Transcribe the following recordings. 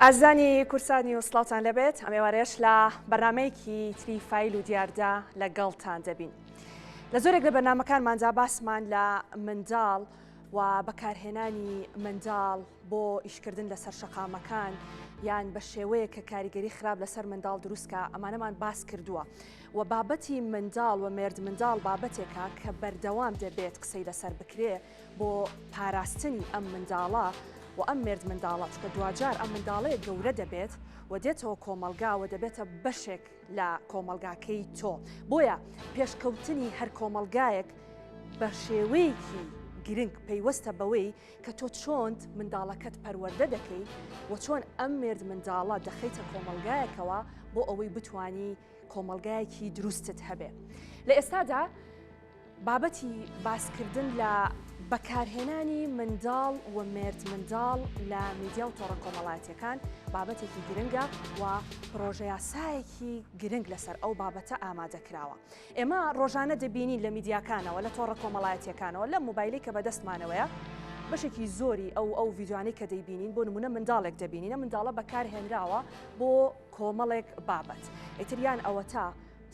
ئازیزانی کوردسات نیوز سڵاوتان لێبێت ئەم ئێوارەیەش لە بەرنامەیەکی تری فایل و دیاردە لەگەڵتان دەبین لە زۆرێک لە بەرنامەکانماندا باسمان لە منداڵ و بەکارهێنانی منداڵ بۆ ئیشکردن لەسەر شەقامەکان یان بە شێوەیە کە کاریگەری خراپ لەسەر منداڵ دروستکە ئەمانەمان باس کردووە و بابەتی منداڵ و مێرد منداڵ بابەتێکە کە بەردەوام دەبێت قسەی لەسەر بکرێ بۆ پاراستنی ئەم منداڵە و ئەم مێرد منداڵە چونکە دواجار ئەم منداڵەیە گەورە دەبێت و دێتەوە کۆمەڵگا و دەبێتە بەشێک لە کۆمەڵگاکەی تۆ بۆیە پێشکەوتنی هەر کۆمەڵگایەک بە شێوەیەکی گرنگ پەیوەستە بەوەی کە تۆ چۆنت منداڵەکەت پەروەردە دەکەی و چۆن ئەم مێرد منداڵە دەخەیتە کۆمەڵگایەکەوە بۆ ئەوەی بتانی کۆمەڵگایەکی دروستت هەبێ لە ئێستادا بابەتی باسکردن لە بەکارهێنانی منداڵ و مێرد منداڵ لە میدیا و تۆڕە کۆمەڵایەتیەکان بابەتێکی گرنگە و پرۆژەیاسایەکی گرنگ لەسەر ئەو بابەتە ئامادە کراوە. ئێمە ڕۆژانە دەبینین لە میدیاکانەوە لە تۆڕە کۆمەڵایەتیەکانەوە لەم مۆبایلەی کە بەدەستمانەوەیە بەشێکی زۆری ئەو ئەو ڤیدیۆانەی کە دەیبینین بۆ نمونە منداڵێک دەبینین ئەم منداڵە بەکارهێنراوە بۆ کۆمەڵێک بابەت ئیتر یان ئەوەتا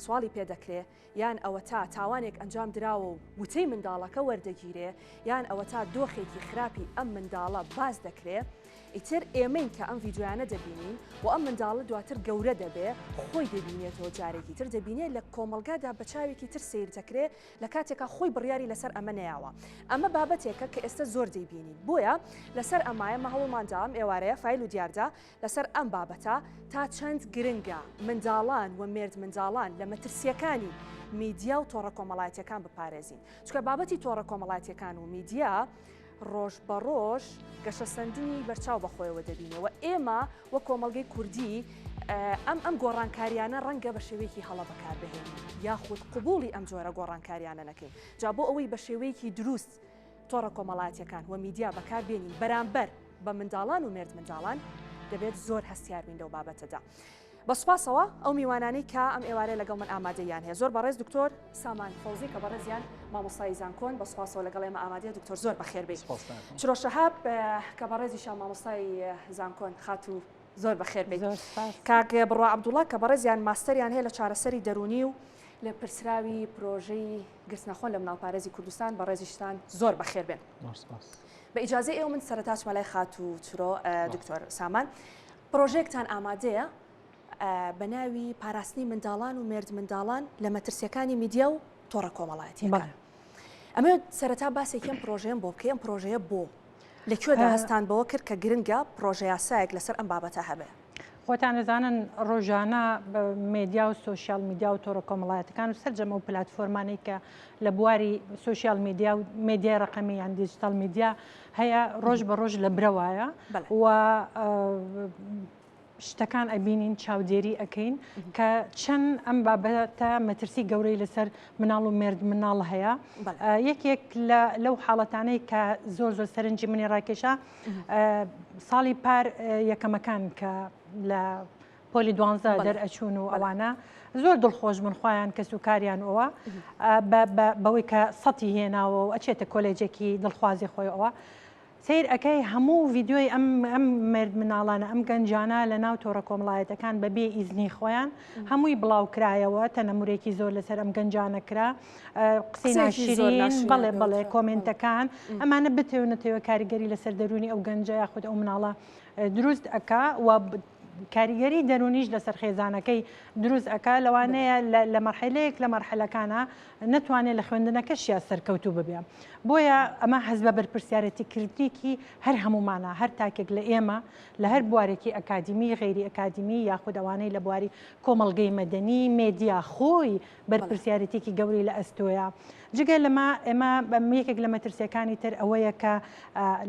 سواڵی پێ دەکرێ یان ئەوەتا تاوانێک ئەنجام دراوە و وتەی منداڵەکە وەردەگیرێ، یان ئەوەتا دۆخێکی خراپی ئەم منداڵە باس دەکرێ، ئیتر ئێمەین کە ئەم ڤیدیۆیانە دەبینین و ئەم منداڵە دواتر گەورە دەبێ خۆی دەبینێتەوە جارێکی تر دەبینێ لە کۆمەڵگادا بە چاوێکی تر سەیر دەکرێ لە کاتێکا خۆی بڕیاری لەسەر ئەمە نەیاوە. ئەمە بابەتێکە کە ئێستە زۆر دەیبینین. بۆیە لەسەر ئەمە ئێمە هەوڵمان دا ئەم ئێوارەیە فایل و دیاردە لەسەر ئەم بابەتە تا چەند گرنگە منداڵان و مێرد منداڵان لە مەترسییەکانی میدیا و تۆڕە کۆمەڵایەتیەکان بپارێزین چونکە بابەتی تۆڕە کۆمەڵایەتیەکان و میدیا ڕۆژ بە ڕۆژ گەشەسەندنی بەرچاو بەخۆیەوە دەبینێ و ئێمە وەک کۆمەڵگەی کوردی ئەم ئەم گۆڕانکاریانە ڕەنگە بە شێوەیەکی هەڵە بەکاربهێنین یاخود قبوڵی ئەم جۆرە گۆڕانکاریانە نەکەین جا بۆ ئەوەی بە شێوەیەکی دروست تۆڕە کۆمەڵایەتیەکان و میدیا بەکاربێنین بەرامبەر بە منداڵان و مێرد منداڵان دەبێت زۆر هەستیار بین لەو بابەتەدا. بە سوپاسەوە ئەو میوانانەی کە ئەم ئێوارەیە لەگەڵ من ئامادەیان هەیە زۆر بەڕێز دکتۆر سامان فەوزی کە بەڕێزیان مامۆستای زانکۆن بە سوپاسەوە لەگەڵ ئێمە ئامادەیە دکتۆر زۆر بەخێر بێی. چرۆ شەهاب کە بەڕێزیشان مامۆستای زانکۆن خاتوو زۆر بەخێر بێیت. کاک بڕوا عەبدوڵا کە بەڕێزیان ماستەریان هەیە لە چارەسەری دەروونی و لێپرسراوی پرۆژەی گرتنەخۆن لە مناڵپارێزی کوردستان بەڕێزیشتان زۆر بەخێر بێن. بە ئیجازەی ئێوە من سەرەتا چمە لای خاتوو چرۆ دکتۆر سامان پرۆژەیەکتان ئامادەیە بە ناوی پاراستنی منداڵان و مێرد منداڵان لە مەترسیەکانی میدیا و تۆڕە کۆمەڵایەتیەکان. ئەمە سەرەتا باسێکی ئەم پرۆژەیەم بۆ بکەی ئەم پرۆژەیە بۆ لە کوێدا هەستان بەوە کرد کە گرنگە پرۆژە یاسایەک لەسەر ئەم بابەتە هەبێ؟ خۆتان ئەزانن ڕۆژانە مێدیا و سۆشیال میدیا و تۆڕە کۆمەڵایەتەکان و سەرجەم ئەو پلاتفۆرمانەی کە لە بواری سۆشیال میدیا و مێدیای ڕەقەمی یان دیجیتاڵ میدیا هەیە ڕۆژ بە ڕۆژ لە برەوایە و شتەکان ئەبینین چاودێری ئەکەین کە چەند ئەم بابەتە مەترسی گەورەی لەسەر مناڵ و مێرد مناڵ هەیە یەکێک لەو حاڵەتانەی کە زۆر زۆر سەرنجی منی ڕاکێشا ساڵی پار یەکەمەکان کە لە پۆلی دوانزە دەرئەچوون و ئەوانە زۆر دڵخۆش بوون خۆیان کەس و کاریان ئەوە بەوەی کە سەتی هێناوە و ئەچێتە کۆلێجێکی دڵخوازی خۆی ئەوە سەیر ئەکەی هەموو ڤیدیۆی ئەم ئەم مێرد مناڵانە ئەم گەنجانە لە ناو تۆڕە کۆمەڵایەتەکان بەبێ ئیزنی خۆیان هەمووی بڵاو کرایەوە تەنەمورێکی زۆر لەسەر ئەم گەنجانە کرا قسەی ناشرین بەڵێ بەڵێ کۆمێنتەکان ئەمانە بتەوێ نەتەوێ کاریگەری لەسەر دەروونی ئەو گەنجە یاخود ئەو مناڵە دروست ئەکا و کاریگەری دەروونیش لەسەر خێزانەکەی دروست ئەکا لەوانەیە لە مەرحەلەیەک لە مەرحەلەکانە نەتوانێت لە خوێندنەکەشیا سەرکەوتوو ببێ بۆیە ئەمە هەست بە بەرپرسیارەتی کردنێکی هەر هەمومانە هەر تاکێک لە ئێمە لە هەر بوارێکی ئەکادیمی غەیری ئەکادیمی یاخود ئەوانەی لە بواری کۆمەڵگەی مەدەنی مێدیا خۆی بەرپرسیارێتیەکی گەورەی لە ئەستۆیە. جگە لەمە ئێمە یەکێک لە مەترسیەکانی تر ئەوەیە کە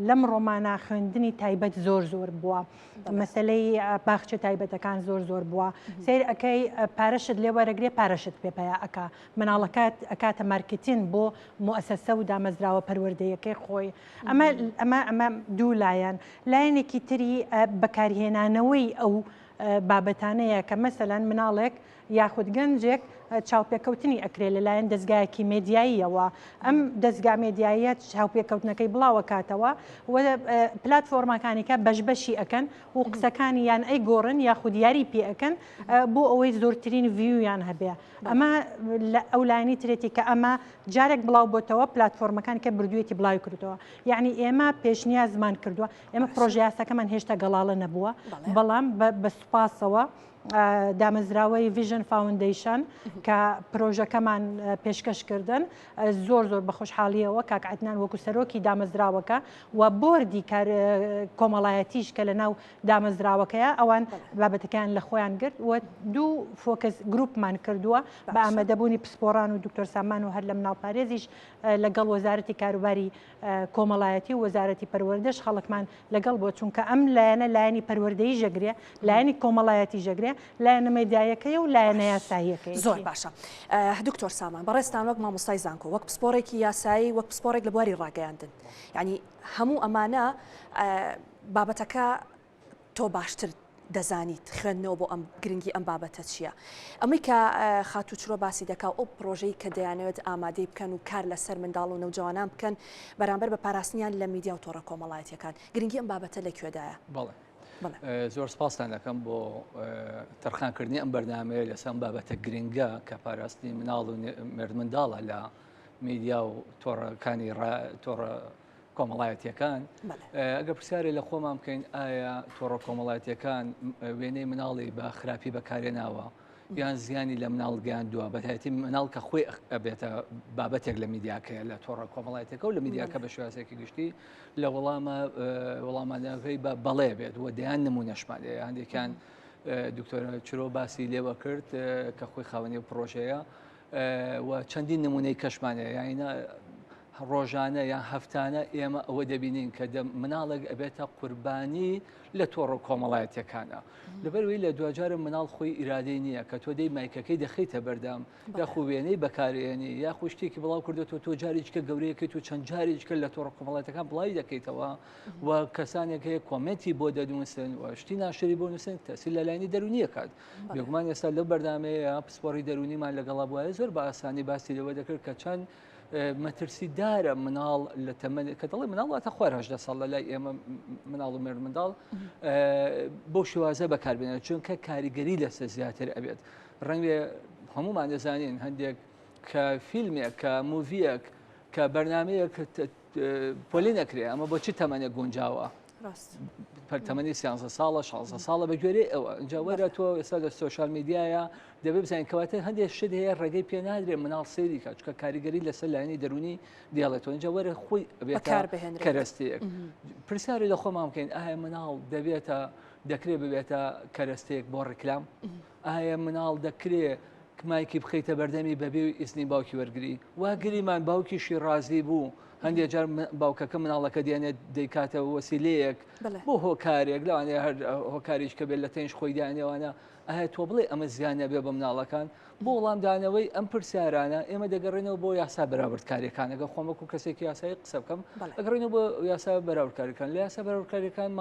لەم ڕۆمانە خوێندنی تایبەت زۆر زۆر بووە. مەسلەی باخچە تایبەتەکان زۆر زۆر بووە. سیر ئەەکەی پارەشت لێ وەرەگرێ پارەشت پێ پەیا ئەکا. مناڵەکەت ئەکاتە مارکتین بۆ موئەسەسە و دامەزراوە پەروەردەیەکەی خۆی. ئەمە ئەمە ئەمە دوو لایەن. لایەنێکی تری بەکارهێنانەوەی ئەو بابەتانەیە کە مەسەلەن مناڵێک یاخود گەنجێک چاوپێکەوتنی ئەکرێ لەلایەن دەزگایەکی مێدیاییەوە، ئەم دەزگا مێدیاییە چاوپێکەوتنەکەی بڵاوەکاتەوە و پلاتفۆرمەکانی کە بەش بەشی ئەکەن و قسەکانی یان ئەیگۆڕن یاخود یاری پێ ئەکەن بۆ ئەوەی زۆرترین view یان هەبێ. ئەمە لە ئەو لایەنی ترێتی کە ئەمە جارێک بڵاو بۆتەوە پلاتفۆرمەکان کە بردوویەتی بڵاوی کردەوە یعنی ئێمە پێشنیازمان کردووە ئێمە پرۆژە یاساکەمان هێشتا گەڵاڵە نەبووە بەڵام بە سوپاسەوە دامەزراوەی Vision Foundation کە پرۆژەکەمان پێشکەش کردن زۆر زۆر بە خۆشحاڵیەوە کاک عەدنان وەکو سەرۆکی دامەزراوەکە و بۆردی کار کۆمەڵایەتیش کە لە ناو دامەزراوەکەیە ئەوان بابەتەکەیان لە خۆیان گرت و دوو focus group مان کردووە بە ئامادەبوونی پسپۆڕان و دکتۆر سامان و هەر لە مناڵپارێزیش لەگەڵ وەزارەتی کاروباری کۆمەڵایەتی و وەزارەتی پەروەردەش خەڵکمان لەگەڵ بووە، چونکە ئەم لایەنە لایەنی پەروەردەیی ژەگرێ، لایەنی کۆمەڵایەتی ژەگرێ، لایەنە مەیدایەکەیە و لایەنە یاساییەکەیەتی. زۆر باشە دکتۆر سامان، بەڕێزتان وەک مامۆستای زانکۆ، وەک پسپۆڕێکی یاسایی، وەک پسپۆڕێک لە بواری ڕاگەیاندن، یانی هەموو ئەمانە بابەتەکە تۆ باشتر دەزانیت خوێندنەوە بۆ ئەم گرنگی ئەم بابەتە چییە؟ ئەمەی کە خاتوو چرۆ باسی دەکا و ئەو پڕۆژەی کە دەیانەوێت ئامادەی بکەن و کار لەسەر منداڵ و نەوجەوانان بکەن بەرامبەر بە پاراستنیان لە میدیا و تۆڕە کۆمەڵایەتییەکان، گرنگی ئەم بابەتە لە کوێدایە؟ بەڵێ. زۆر سپاستان دەکەم بۆ تەرخانکردنی ئەم بەرنامەیە لەسەر ئەم بابەتە گرنگە کە پاراستنی مناڵ و مێردمنداڵە لە میدیا و تۆڕەکانی تۆڕە کۆمەڵایەتیەکان ئەگەر پرسیارێ لە خۆمان بکەین ئایا تۆڕە کۆمەڵایەتیەکان وێنەی مناڵی بە خراپی بەکارێناوە یان زیانی لە مناڵ گەیاندووە بەتایەتی مناڵ کە خۆی ئەبێتە بابەتێک لە میدیاکەیە لە تۆڕە کۆمەڵایەتەکە و لە میدیاکە بە شێوازێکی گشتی لە وەڵامە وەڵامانەکەی بە بەڵێ بێت و دەیان نمونەشمان هەیە هەندێکیان دکتۆرە چرۆ باسی لێوە کرد کە خۆی خاوەنی پرۆژەیە و چەندین نمونەی کەشمان هەیە یاینە ڕۆژانە یان هەفتانە ئێمە ئەوە دەبینین کە مناڵێک ئەبێتە قوربانی لە تۆڕە کۆمەڵایەتیەکانە لەبەروی لە دوجارە مناڵ خۆی ئیرادەی نییە کە تۆ دەی مایکەکەی دەخیتە بەردەم یاخو وێنەی بەکارێنی یاخو شتێکی بڵاو کردێت تۆ جارێککە گەورەیەکەیت و چەند جارێککە لە تۆڕە کۆمەڵایەتەکان بڵاوی دەکەیتەوە و کەسانێک هەیە کۆمێنتی بۆ دەنووسن و شتی ناشری بۆ نووسن تەسیر لە لایەنی دەرونیەکات بێگومان ئێستا لەو بەرنامەیە پسپۆڕی دەرونیمان لەگەڵا بوایە زۆر بە ئاسانی باسی لەوە دەکرد کە چەند مەترسیدارە مناڵ لە تەمەن کە دەڵێ مناڵ واتە خوار هەژدە ساڵ لە لای ئێمە مناڵ و مێرد منداڵ بۆ شێوازە بەکاربێنێت چونکە کاریگەری لەسەر زیاتر ئەبێت ڕەنگێ هەمومان دەزانین هەندێک کە فیلمێک کە movie یەک کە بەرنمەیەک پۆلی نەکرێ ئەمە بۆ چ تەمەنێک گونجاوە تەمەنی سیانزە ساڵە شانزە ساڵە بە گوێرەی ئەوە اینجا وەرە تۆ ئێستا لە سۆشیال میدیایە دەبێ بزانین کەواتە هەندێک شت هەیە ڕێگەی پێ نادرێ مناڵ سەیری کات چونکە کاریگەری لەسەر لایەنی دەروونی دێڵێتەوە اینجا وەرە خۆی ئەبێتە کەرەستەیەک پرسیاری لە خۆمان بکەین ئایا مناڵ دەبێتە دەکرێت ببێتە کەرەستەیەک بۆ ڕیکلام ئایا مناڵ دەکرێ مایکی بخەیتە بەردەمی بەبێ ئیزنی باوکی وەرگری وا گریمان باوکیشی ڕازی بوو هەندێک جار باوکەکە مناڵەکە دێنێت دەیکاتە وەسیلەیەک بۆ هۆکارێک لەوانەیە هەر هۆکاریش کە بێت لە تەنیشت خۆی دانێوانە ئایا تۆ بڵێ ئەمە زیان نەبێ بە مناڵەکان؟ بۆ وەڵامدانەوەی ئەم پرسیارانە ئێمە دەگەڕێنەوە بۆ یاسا بەراوردکاریەکان ئەگەر خۆم وەکو کەسێکی یاسایی قسە بکەم ئەگەڕێنەوە بۆ یاسا بەراوردکاریەکان لە یاسا بەراوردکاریەکان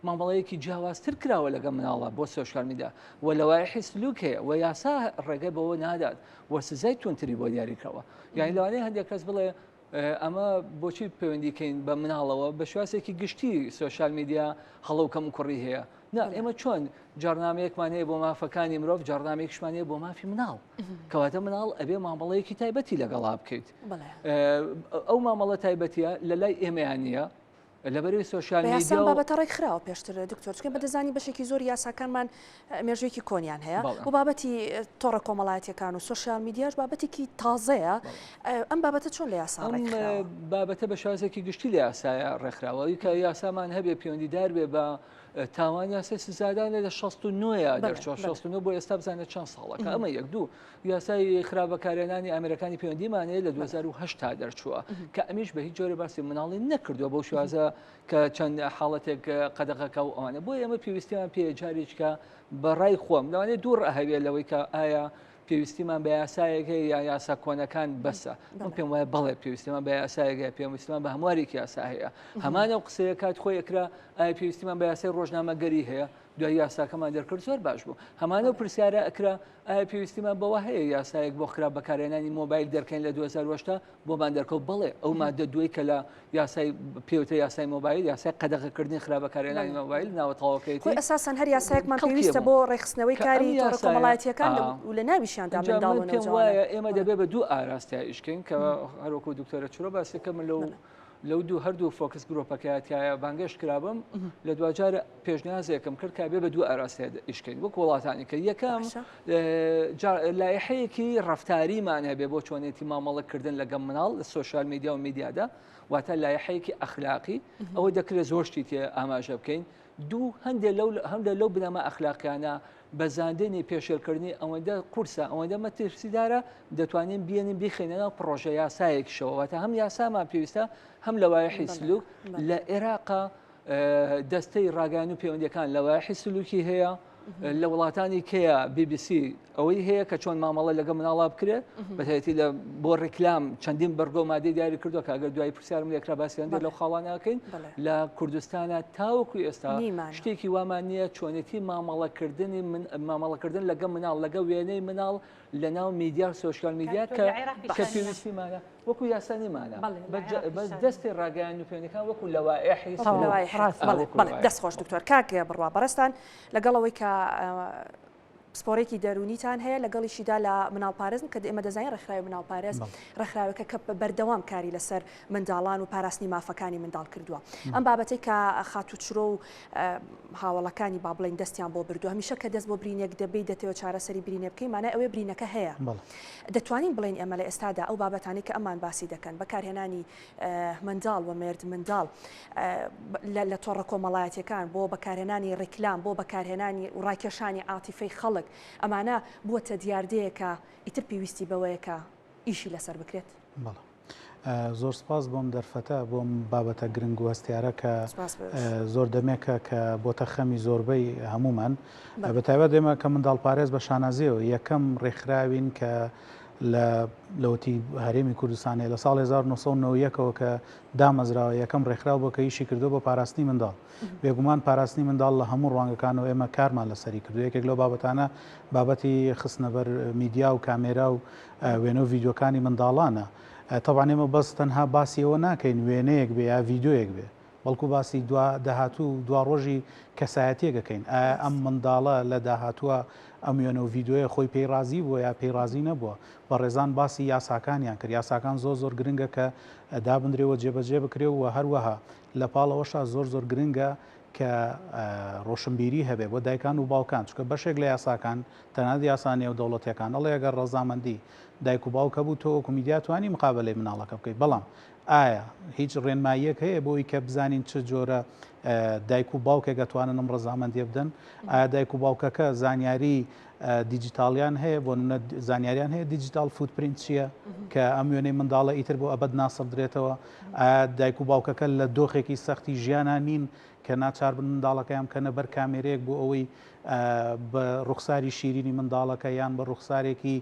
مامەڵەیەکی جیاوازتر کراوە لەگەڵ مناڵە بۆ سۆشیال میدیا و لەوایحی سلوک هەیە و یاسا ڕێگە بەوە نادات و سزای توندتری بۆ دیاریکراوە یانی لەوانەیە هەندێک کەس بڵێ ئەمە بۆچی پەیوەندی کەین بە مناڵەوە بە شواسێکی گشتی سۆشیال میدیا هەڵە و کەم و کوڕی هەیە نا ئێمە چۆن جارنامەیەکمان هەیە بۆ مافەکانی مرۆڤ جارنامەیەکشمان هەیە بۆ مافی مناڵ کەواتە مناڵ ئەبێ مامەڵەیەکی تایبەتی لەگەڵا بکەیت ئەو مامەڵە تایبەتیە لە لای ئێمەیان نییە لەبەرەی سۆشیال میدیا و بابەتە ڕێکخراوە پێشتر دکتۆر چونکە بە دەزانی بەشێکی زۆر یاساکانمان مێژوویەکی کۆنیان هەیە و بابەتی تۆڕە کۆمەڵایەتیەکان و سۆشیال میدیاش بابەتێکی تازەیە ئەم بابەتە چۆن لە یاسا ڕێکخراوە؟ بابەتە بە شێوازێکی گشتی لە یاسایە ڕێکخراوە ئەوی کە یاسامان هەبێ پەیوەندیدار بێ بە تاوان یاسای سزادان لە 69 دەرچوە 69 بۆ ئێستا بزانە چەند ساڵەکە ئەمە یەک دوو یاسای خراپ بەکارهێنانی ئامێرەکانی پەیوەندیمان هەیە لە 2008 تا دەرچووە کە ئەمیش بە هیچ جۆرە باسی مناڵی نەکردووە بەو شێوازە کە چەند حاڵەتێک قەدەغەکە و ئەوانە بۆ ئێمە پێویستیمان پێ جارێککە بەڕای خۆم لەوانەیە دوو ڕا هەبێت لەوەی کە ئایا پێویستیمان بە یاسایەک هەیە یا یاسا کۆنەکان بەسە من پێم وایە بەڵێ پێویستیمان بە یاسایەک هەیە پێویستیمان بە هەموارێکی یاسا هەیە هەمان ئەو قسەیە کات خۆی ئەکرا ئایا پێویستیمان بە یاسای ڕۆژنامەگەری هەیە؟ دوای یاساکەمان دەرکرد زۆر باش بوو هەمانە و پرسیارە ئەکرا ئایا پێویستیمان بەوە هەیە یاسایەک بۆ خراپ بەکارهێنانی مۆبایل دەرکەین لە 2010 بۆمان دەرکەوت بەڵێ ئەو مادە دوای کە لە یاسای پێوتە یاسای مۆبایل یاسای قەدەغەکردنی خراپ بەکارهێنانی مۆبایل ناوە تەواوەکەیەتی. خۆی ئەساسەن هەر یاسایەکمان پێویستە بۆ ڕێکخستنەوەی کاری تۆڕە کۆمەڵایەتییەکان و لە ناویشیاندا منداڵ و نەوجەوانان. پێم وایە ئێمە دەبێ بە دوو ئاراستە ئیشکەین کە هەروەکو دکتۆرە چرۆ باسی کە من لەو لەو دوو هەردوو focus group ەکە تایە بانگێشت کرابم لە دواجار پێشنیازێکم کرد کە بێ بە دوو ئاراستە ئیشکەین وەک وڵاتانی کە یەکەم لایحەیەکی ڕفتاریمان هەبێ بۆ چۆنێتی مامەڵەکردن لەگەڵ مناڵ لە social media و میدیادا واتە لایحەیەکی ئەخلاقی ئەوە دەکرێت زۆر شتی تێ ئاماژە بکەین دوو هەندێک لەو هەندێک لەو بنەما ئەخلاقیانە بەزاندنی پێشێلکردنی ئەوەندە قورسە ئەوەندە مەترسیدارە دەتوانین بێنین بیخەینە ناو پڕۆژە یاسایەکیشەوە واتە هەم یاسامان پێویستە هەم لەوایحی سلوک لە عێراقا دەستەی ڕاگەیان و پەیوەندیەکان لەوایحی سلوکی هەیە لە وڵاتانی کەیە BBC ئەوەی هەیە کە چۆن مامەڵە لەگە مناڵا بکرێت بەتایەتی لە بۆ ڕیکلام چەندین بەرگۆ مادەی دیاری کردووە کە ئەگەر دوای پرسیارم لێکرا باسییان دێ لەو خاڵاناکەین لە کوردستانە تاوەکو ئێستا شتێکی وامان نییە چۆنێتی مامەڵەکردنی من مامەڵەکردن لەگە مناڵ لەگە وێنەی مناڵ لە ناو میدیا و social media کە کە پێویستیمانە وەکو یاسا نیمانە بەس دەستی ڕاگەیان و پەیوەندەکان وەکو لەوائحی دەست خۆش دکتۆر کاک بڕوا بەڕێزتان لەگەڵ ئەوەی کە پسپۆڕێکی دەروونیتان هەیە لەگەڵیشیدا لە مناڵپارێزن کە ئێمە دەزانین ڕێکخراوی مناڵپارێز ڕێکخراوێکە کە بەردەوام کاری لەسەر منداڵان و پاراستنی مافەکانی منداڵ کردووە ئەم بابەتەی کە خاتوو چرۆ و هاوەڵەکانی با بڵێین دەستیان بۆ بردووە هەمیشە کە دەست بۆ برینێک دەبەی دەتەوێت چارەسەری برینێ بکەی مانای ئەوەیە برینەکە هەیە دەتوانین بڵێین ئێمە لە ئێستادا ئەو بابەتانەی کە ئەمان باسی دەکەن بەکارهێنانی منداڵ و مێرد منداڵ لە تۆڕە کۆمەڵایەتیەکان بۆ بەکارهێنانی ڕیکلام بۆ بەکارهێنانی و ڕاکێشانی عاتیفەی خەڵک ئەمانە بووەتە دیاردەیەکە ئیتر پێویستی بەوەیە کە ئیشی لەسەر بکرێت. بەڵێ زۆر سپاس بۆم دەرفەتە بۆم بابەتە گرنگ و هەستیارە کە زۆر دەمێکە کە بۆتە خەمی زۆربەی هەمومان بە تایبەت ئێمە کە منداڵپارێز بە شانازیەوە یەکەم ڕێکخراوین کە لە لەوەتی هەرێمی کوردستان هەیە لە ساڵی 1991 ەوە کە دامەزراوە یەکەم ڕێکخراو بووە کە ئیشی کردووە بۆ پاراستنی منداڵ. بێگومان پاراستنی منداڵ لە هەموو ڕوانگەکانەوە ئێمە کارمان لەسەری کردووە یەکێک لەو بابەتانە بابەتی خستنەبەر میدیا و کامێرا و وێنە و ڤیدیۆکانی منداڵانە. تەبعەن ئێمە بەس تەنها باسی ئەوە ناکەین وێنەیەک بێ یا ڤیدیۆیەک بێ بەڵکو باسی دوا داهاتوو و دواڕۆژی کەسایەتیەک ئەکەین ئایا ئەم منداڵە لە داهاتووە ئەم وێنە و ڤیدیۆیە خۆی پێی ڕازی بووە یا پێی ڕازی نەبووە بەڕێزان باسی یاساکانیان کرد یاساکان زۆر زۆر گرنگە کە دابنرێ و جێبەجێ بکرێ و هەروەها لە پاڵ ئەوەشا زۆر زۆر گرنگە کە ڕۆشنبیری هەبێ بۆ دایکان و باوکان چونکە بەشێک لە یاساکان تەنانەت یاسا نێودەوڵەتیەکان ئەڵێ ئەگەر ڕەزامەندی دایک و باوک هەبوو تۆ وەکو میدیا توانی مقابەلەی مناڵەکە بکەیت بەڵام ئایا هیچ ڕێنماییەک هەیە بۆ ئەوی کە بزانین چ جۆرە دایک و باوکێک ئەتوانن ئەم ڕەزامەندیە بدەن؟ ئایا دایک و باوکەکە زانیاری دیجیتاڵیان هەیە بۆ نمونە زانیاریان هەیە digital footprint چییە کە ئەم وێنەی منداڵە ئیتر بۆ ئەبەد ناسڕدرێتەوە؟ ئایا دایک و باوکەکە لە دۆخێکی سەختی ژیانا نین کە ناچار بن منداڵەکەیان بکەنە بەر کامێرەیەک بۆ ئەوەی بە ڕوخساری شیرینی منداڵەکە یان بە ڕوخسارێکی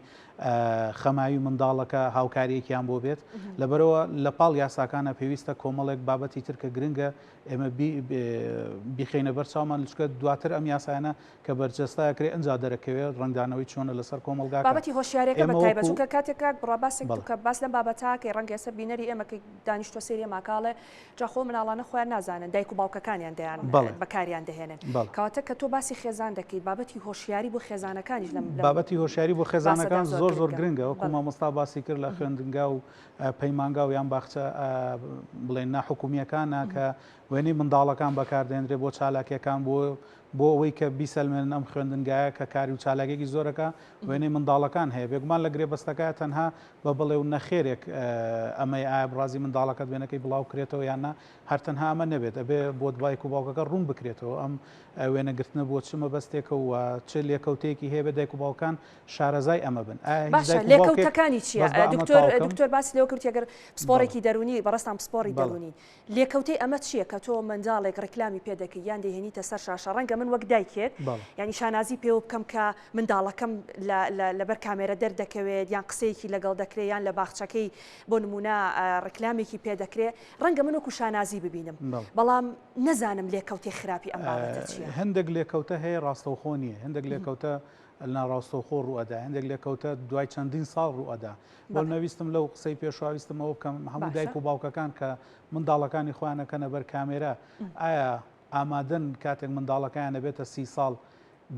خەماوی منداڵەکە هاوکاریەکیان بۆ بێت لەبەرەوە لە پاڵ یاساکانە پێویستە کۆمەڵێک بابەتی تر کە گرنگە ئێمە بیخینە بەر چاومان لچکە دواتر ئەم یاسایانە کە بەرجەستە ئەکرێ ئەنجا دەرەکەوێت ڕەنگدانەوەی چۆنە لەسەر کۆمەڵگاکە. بابەتی هۆشیاریەکە بە تایبەت چونکە کاتێک کاک بڕوا باسێک کە باس لەم بابەتاکەی ڕەنگە ئێستا بینەری ئێمە کە دانیشتوە سەیری ئەماکاڵێ جا خۆ مناڵانە خۆیان نازانن دایک و باوکەکانیان دەیان بەکاریان دەهێنن کەواتە کە تۆ باسی خێزان دەکەیت بابەتی هۆشیاری بۆ خێزانەکانیش لەم بابەتی هۆشیاری بۆ خێزانەکان زۆر زۆر گرنگە وەکو مامۆستا باسی کرد لە خوێندنگا و پەیمانگا و یان باخچە بڵێن ناحکومیەکانە کە وێنەی منداڵەکان بەکاردێنرێ بۆ چالاکیەکان بۆ بۆ ئەوەی کە بیسەلمێنن ئەم خوێندنگایە کە کاری و چالاکێکی زۆرەکە وێنەی منداڵەکان هەیە بێگومان لە گرێبەستەکە تەنها بە بڵێ و نەخێرێک ئەمەی ئایا بڕازی منداڵەکەت وێنەکەی بڵاو کرێتەوە یان نا هەر تەنها ئەمە نەبێت ئەبێ بۆ دایک و باوکەکە ڕوون بکرێتەوە ئەم وێنەگرتنە بۆ چ مەبەستێکە و چ لێکەوتەیەکی هەیە بە دایک و باوکان شارەزای ئەمە بن ئایا هیچ باشە دایک و باوکێک لێکەوتەکانی چییە بەس با ئەمە دکتۆر تەواو کەم دکتۆر باسی لەوە کرد ئەگەر بەڵێ پسپۆڕێکی دەروونی بەڕێزتان پسپۆڕی بەڵێ دەروونین لێکەوتەی ئەمە چییە کە. کە تۆ منداڵێک ڕیکلامی پێ دەکەی یان دەیهێنیتە سەر شاشە ڕەنگە من وەک دایکێک یانی شانازی پێوە بکەم کە منداڵەکەم لەبەر کامێرە دەردەکەوێت یان قسەیەکی لەگەڵ دەکرێت یان لە باخچەکەی بۆ نمونە ڕیکلامێکی پێ دەکرێت ڕەنگە من وەکو شانازی ببینم بەڵام نەزانم لێکەوتەی خراپی ئەم بابەتە چییە؟ هەندێک لێکەوتە هەیە ڕاستەوخۆ نییە، هەندێک لێکەوتە ناڕاستەوخۆ ڕووئەدا، هەندێک لێکەوتە دوای چەندین ساڵ ڕووئەدا. بۆ نەویستم لەو قسەی پێشوا ویستم ئەوە بکەم هەموو دایک و باوکەکان کە منداڵەکانی خۆیان ئەکەنە بەر کامێرا ئایا ئامادەن کاتێک منداڵەکەیان ئەبێتە سی ساڵ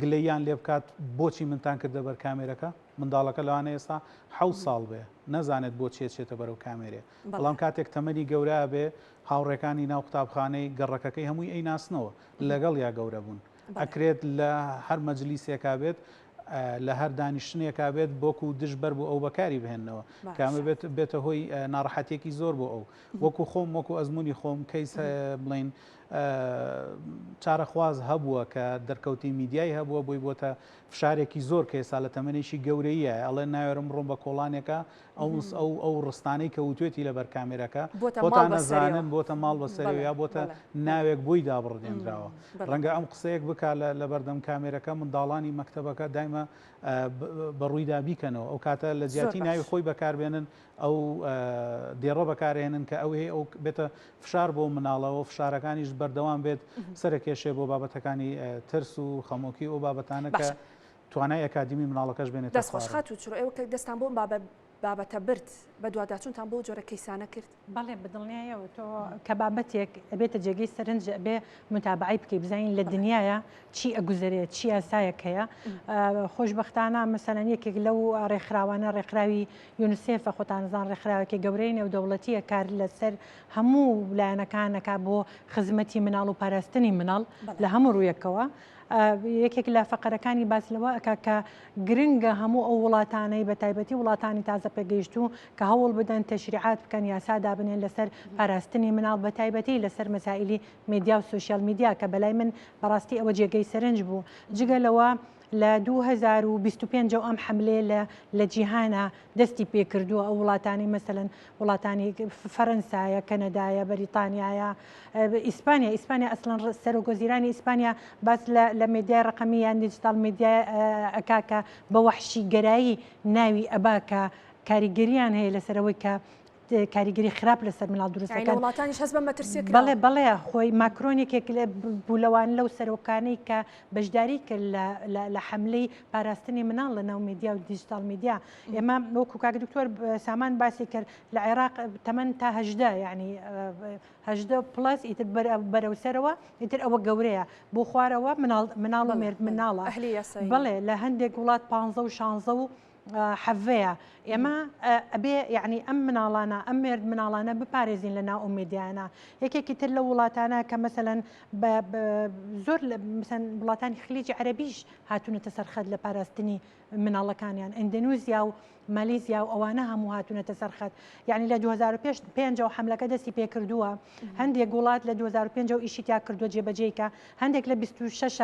گلەییان لێ بکات بۆچی منتان کردە بەر کامێرەکە؟ منداڵەکە لەوانەیە ئێستا حەوت ساڵ بێ نەزانێت بۆچی ئەچێتە بەرەو کامێرێ بەڵام کاتێک تەمەنی گەورە ئەبێ هاوڕێکانی ناو قوتابخانەی گەڕەکەکەی هەمووی ئەیناسنەوە لەگەڵیا گەورە بوون ئەکرێت لە هەر مەجلیسێکا بێت لە هەر دانیشتنێکا بێت بۆکو دژ بەر بۆ ئەو بەکاری بهێننەوە کە ئەمە بێت بێتە هۆی ناڕەحەتیەکی زۆر بۆ ئەو وەکو خۆم وەکو ئەزمموی خۆم کەیس بڵین چارەخواز هەبووە کە دەرکەوتی میدیای هەبووە بۆی بۆتە فشارێکی زۆر کە ئێستا لە تەمەنێکی گەورەیە ئەڵێ ناوێرم بڕۆم بە کۆڵانێکە ئەو ئەو ئەو ڕستانەی کە وتوێتی لەبەر کامێرەکە بۆتان نەزانن بۆتە ماڵ بەسەرەوە یا بۆتە ناوێک بۆی دابڕدێنراوە ڕەنگە ئەم قسەیەک بکا لە بەردەم کامێرەکە منداڵانی مەکتەبەکە دایمە بە ڕوویدا بیکەنەوە ئەو کاتە لە جیاتی ناوی خۆی بەکاربێنن ئەو دێڕە بەکارهێنن کە ئەو هەیە ئەو بێتە فشار بۆ مناڵەوە فشارەکانیش بەردەوام بێت سەرکێشێ بۆ بابەتەکانی ترس و خەمۆکی ئەو بابەتانە کە توانای ئەکادیمی مناڵەکەش بێنێتە دەست خۆش خوارەوە. خاتوو چرۆ ئێوە کە دەستان بۆ ئەم بابەتە برد بەدواداچوونتان بۆ جۆرە کەیسانە کرد؟ بەڵێ بەدڵنیایەوە تۆ کە بابەتێک ئەبێتە جێگەی سەرنج ئەبێ متابعەی بکەی بزانین لە دنیایا چی ئەگوزەرێ چی یاسایەک هەیە خۆشبەختانە مەسەلەن یەکێک لەو ڕێکخراوانە ڕێکخراوی یونسێفە خۆتان زان ڕێکخراوێکی گەورەی نێودەوڵەتیە کار لەسەر هەموو لایەنەکان ئەکا بۆ خزمەتی مناڵ و پاراستنی مناڵ لە هەموو ڕوویەکەوە یەکێک لە فەقەرەکانی باس لەوە ئەکا کە گرنگە هەموو ئەو وڵاتانەی بە تایبەتی وڵاتانی تازە پێگەیشتوو کە هەوڵ بدەن تەشریعات بکەن یاسا دابنێن لەسەر پاراستنی مناڵ بە تایبەتی لەسەر مەسائلی مێدیا و سۆشیال میدیا کە بەلای من بەڕاستی ئەوە جێگەی سەرنج بوو جگە لەوە لە 2025 ئەم حملەیە لە لە جیهانە دەستی پێکردووە ئەو وڵاتانی مەسەلەن وڵاتانی فەرەنسایە کەنەدایە بەریتانیایە ئیسپانیا ئیسپانیا ئەسڵەن سەرۆک وەزیرانی ئیسپانیا باس لە مێدیای ڕقەمی یان دیجیتاڵ میدیا ئەکا کە بە وەحشیگەرایی ناوی ئەبا کە کاریگەریان هەیە لەسەرەوەی کە کاریگەری خراپ لەسەر مناڵ دروست یانی لە دەکەن. وڵاتانیش هەست بەم مەترسیە کراوە. بەڵێ بەڵێ خۆی ماکرۆن یەکێک بوو لەوان لەو سەرۆکانەی کە بەشداری کرد لە لە لە حەملەی پاراستنی مناڵ لە ناو میدیا و دیجیتاڵ میدیا ئێمە وەکو کاک دکتۆر سامان باسی کرد لە عێراق تەمەن تا 18 یعنی 18 plus ئیتر بەرەو سەرەوە ئیتر ئەوە گەورەیە بۆ خوارەوە مناڵ مناڵ و مێرد مناڵە ئەهلی یاسایی بەڵێ لە هەندێک وڵات 15 و 16 و حەڤەیە ئێمە ئەبێ یعنی ئەم مناڵانە ئەم مێرد مناڵانە بپارێزین لە ناو ئەو مێدیانە یەکێکی تر لە وڵاتانە کە مەسەلەن زۆر مەسەن وڵاتانی خلیجی عەرەبیش هاتوونەتە سەر خەت لە پاراستنی مناڵەکانیان ئەندەنوزیا و مالیزیا و ئەوانە هەموو هاتوونەتە سەر خەت یعنی لە 2005 ەوە حملەکە دەستی پێکردووە هەندێک وڵات لە 2005 ەوە ئیشی تیا کردووە جێبەجێیکە هەندێک لە 26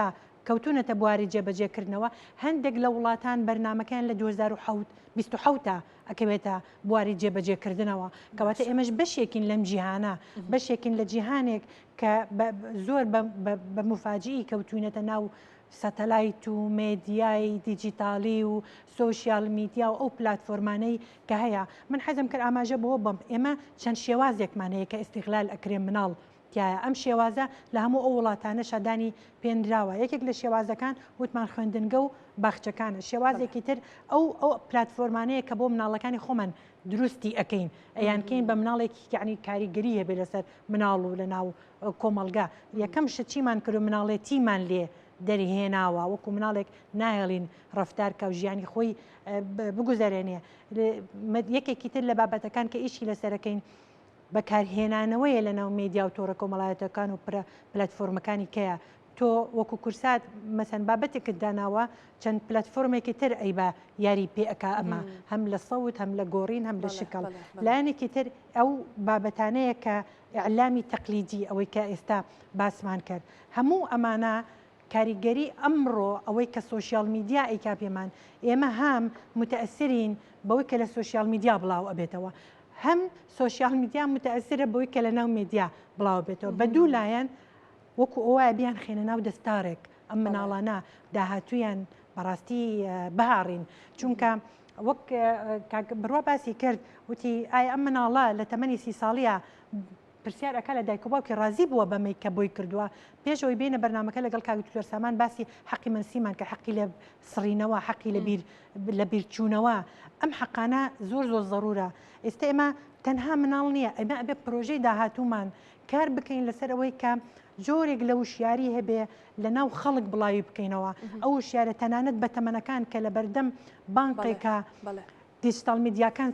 کەوتوونەتە بواری جێبەجێکردنەوە، هەندێک لە وڵاتان بەرنامەکەیان لە 2027 دا ئەکەوێتە بواری جێبەجێکردنەوە، کەواتە ئێمەش بەشێکین لەم جیهانە، بەشێکین لە جیهانێک کە زۆر بە موفاجئی کەوتوینەتە ناو سەتەلایت و مێدیای دیجیتاڵی و سۆشیال میدیا و ئەو پلاتفۆرمانەی کە هەیە. من حەزم کرد ئاماژە بەوە بەم، ئێمە چەند شێوازێکمان هەیە کە ئیستیغلال ئەکرێ مناڵ تیایە، ئەم شێوازە لە هەموو ئەو وڵاتانەشا دانی پێنراوە، یەکێک لە شێوازەکان وتمان خوێندنگە و باخچەکانە، شێوازێکی تر ئەو ئەو پلاتفۆرمانەیە کە بۆ مناڵەکانی خۆمان دروستی ئەکەین ئەیانکەین بە مناڵێکی یعنی کاریگەری هەبێ لەسەر مناڵ و لە ناو کۆمەڵگا یەکەم شت چیمان کرد و مناڵێتیمان لێ دەرهێناوە وەکو مناڵێک ناهێڵین ڕەفتار کا و ژیانی خۆی بگوزەرێنێ یەکێکی تر لە بابەتەکان کە ئیشی لەسەرەکەین بەکارهێنانەوەیە لەناو مێدیا و تۆڕە کۆمەڵایەتەکان و پلاتفۆرمەکانی کەیە تۆ وەکو کورسات مەسەن بابەتێکت داناوە چەند پلاتفۆرمێکی تر ئەی بە یاری پێ ئەکا ئەمە هەم لە سەوت هەم لە گۆڕین هەم لە شکڵ لایەنێکی تر ئەو بابەتانەیە کە ئیعلامی تەقلیدی ئەوەی کە ئێستا باسمان کرد هەموو ئەمانە کاریگەری ئەمڕۆ ئەوەی کە سۆشیال میدیا ئەیکا پێمان ئێمە هەم متەئسرین بەوەی کە لە سۆشیال میدیا بڵاو ئەبێتەوە. هەم سۆشیال میدیا متەئەسرە بەوەی کە لەناو مێدیا بڵاو بێتەوە بە دوو لایەن وەکو ئەوە بیان خێنە ناو دەستارێک ئەم مناڵانە داهاتوویان بەڕاستی بهاڕین چونکە وەک کاک بڕوا باسی کرد وتی ئایا ئەم مناڵە لە تەمەنی سی ساڵیە پرسیار ئەکا لە دایک و باوکی ڕازی بووە بەمەی کە بۆی کردووە پێش ئەوەی بێینە بەرنامەکە لەگەڵ کاک دکتۆر سامان باسی حەقی مەنسیمان کە حەقی لە سڕینەوە حەقی لە بیر لە بیرچوونەوە ئەم حەقانە زۆر زۆر زەرورە ئێستا ئێمە تەنها مناڵ نییە ئێمە ئەبێ پرۆژەی داهاتوومان کار بکەین لەسەر ئەوەی کە جۆرێک لە وشیاری هەبێ لە ناو خەڵک بڵاوی بکەینەوە ئەو وشیارە تەنانەت بە تەمەنەکان کە لە بەردەم بانقێکە دیجیتاڵ میدیاکان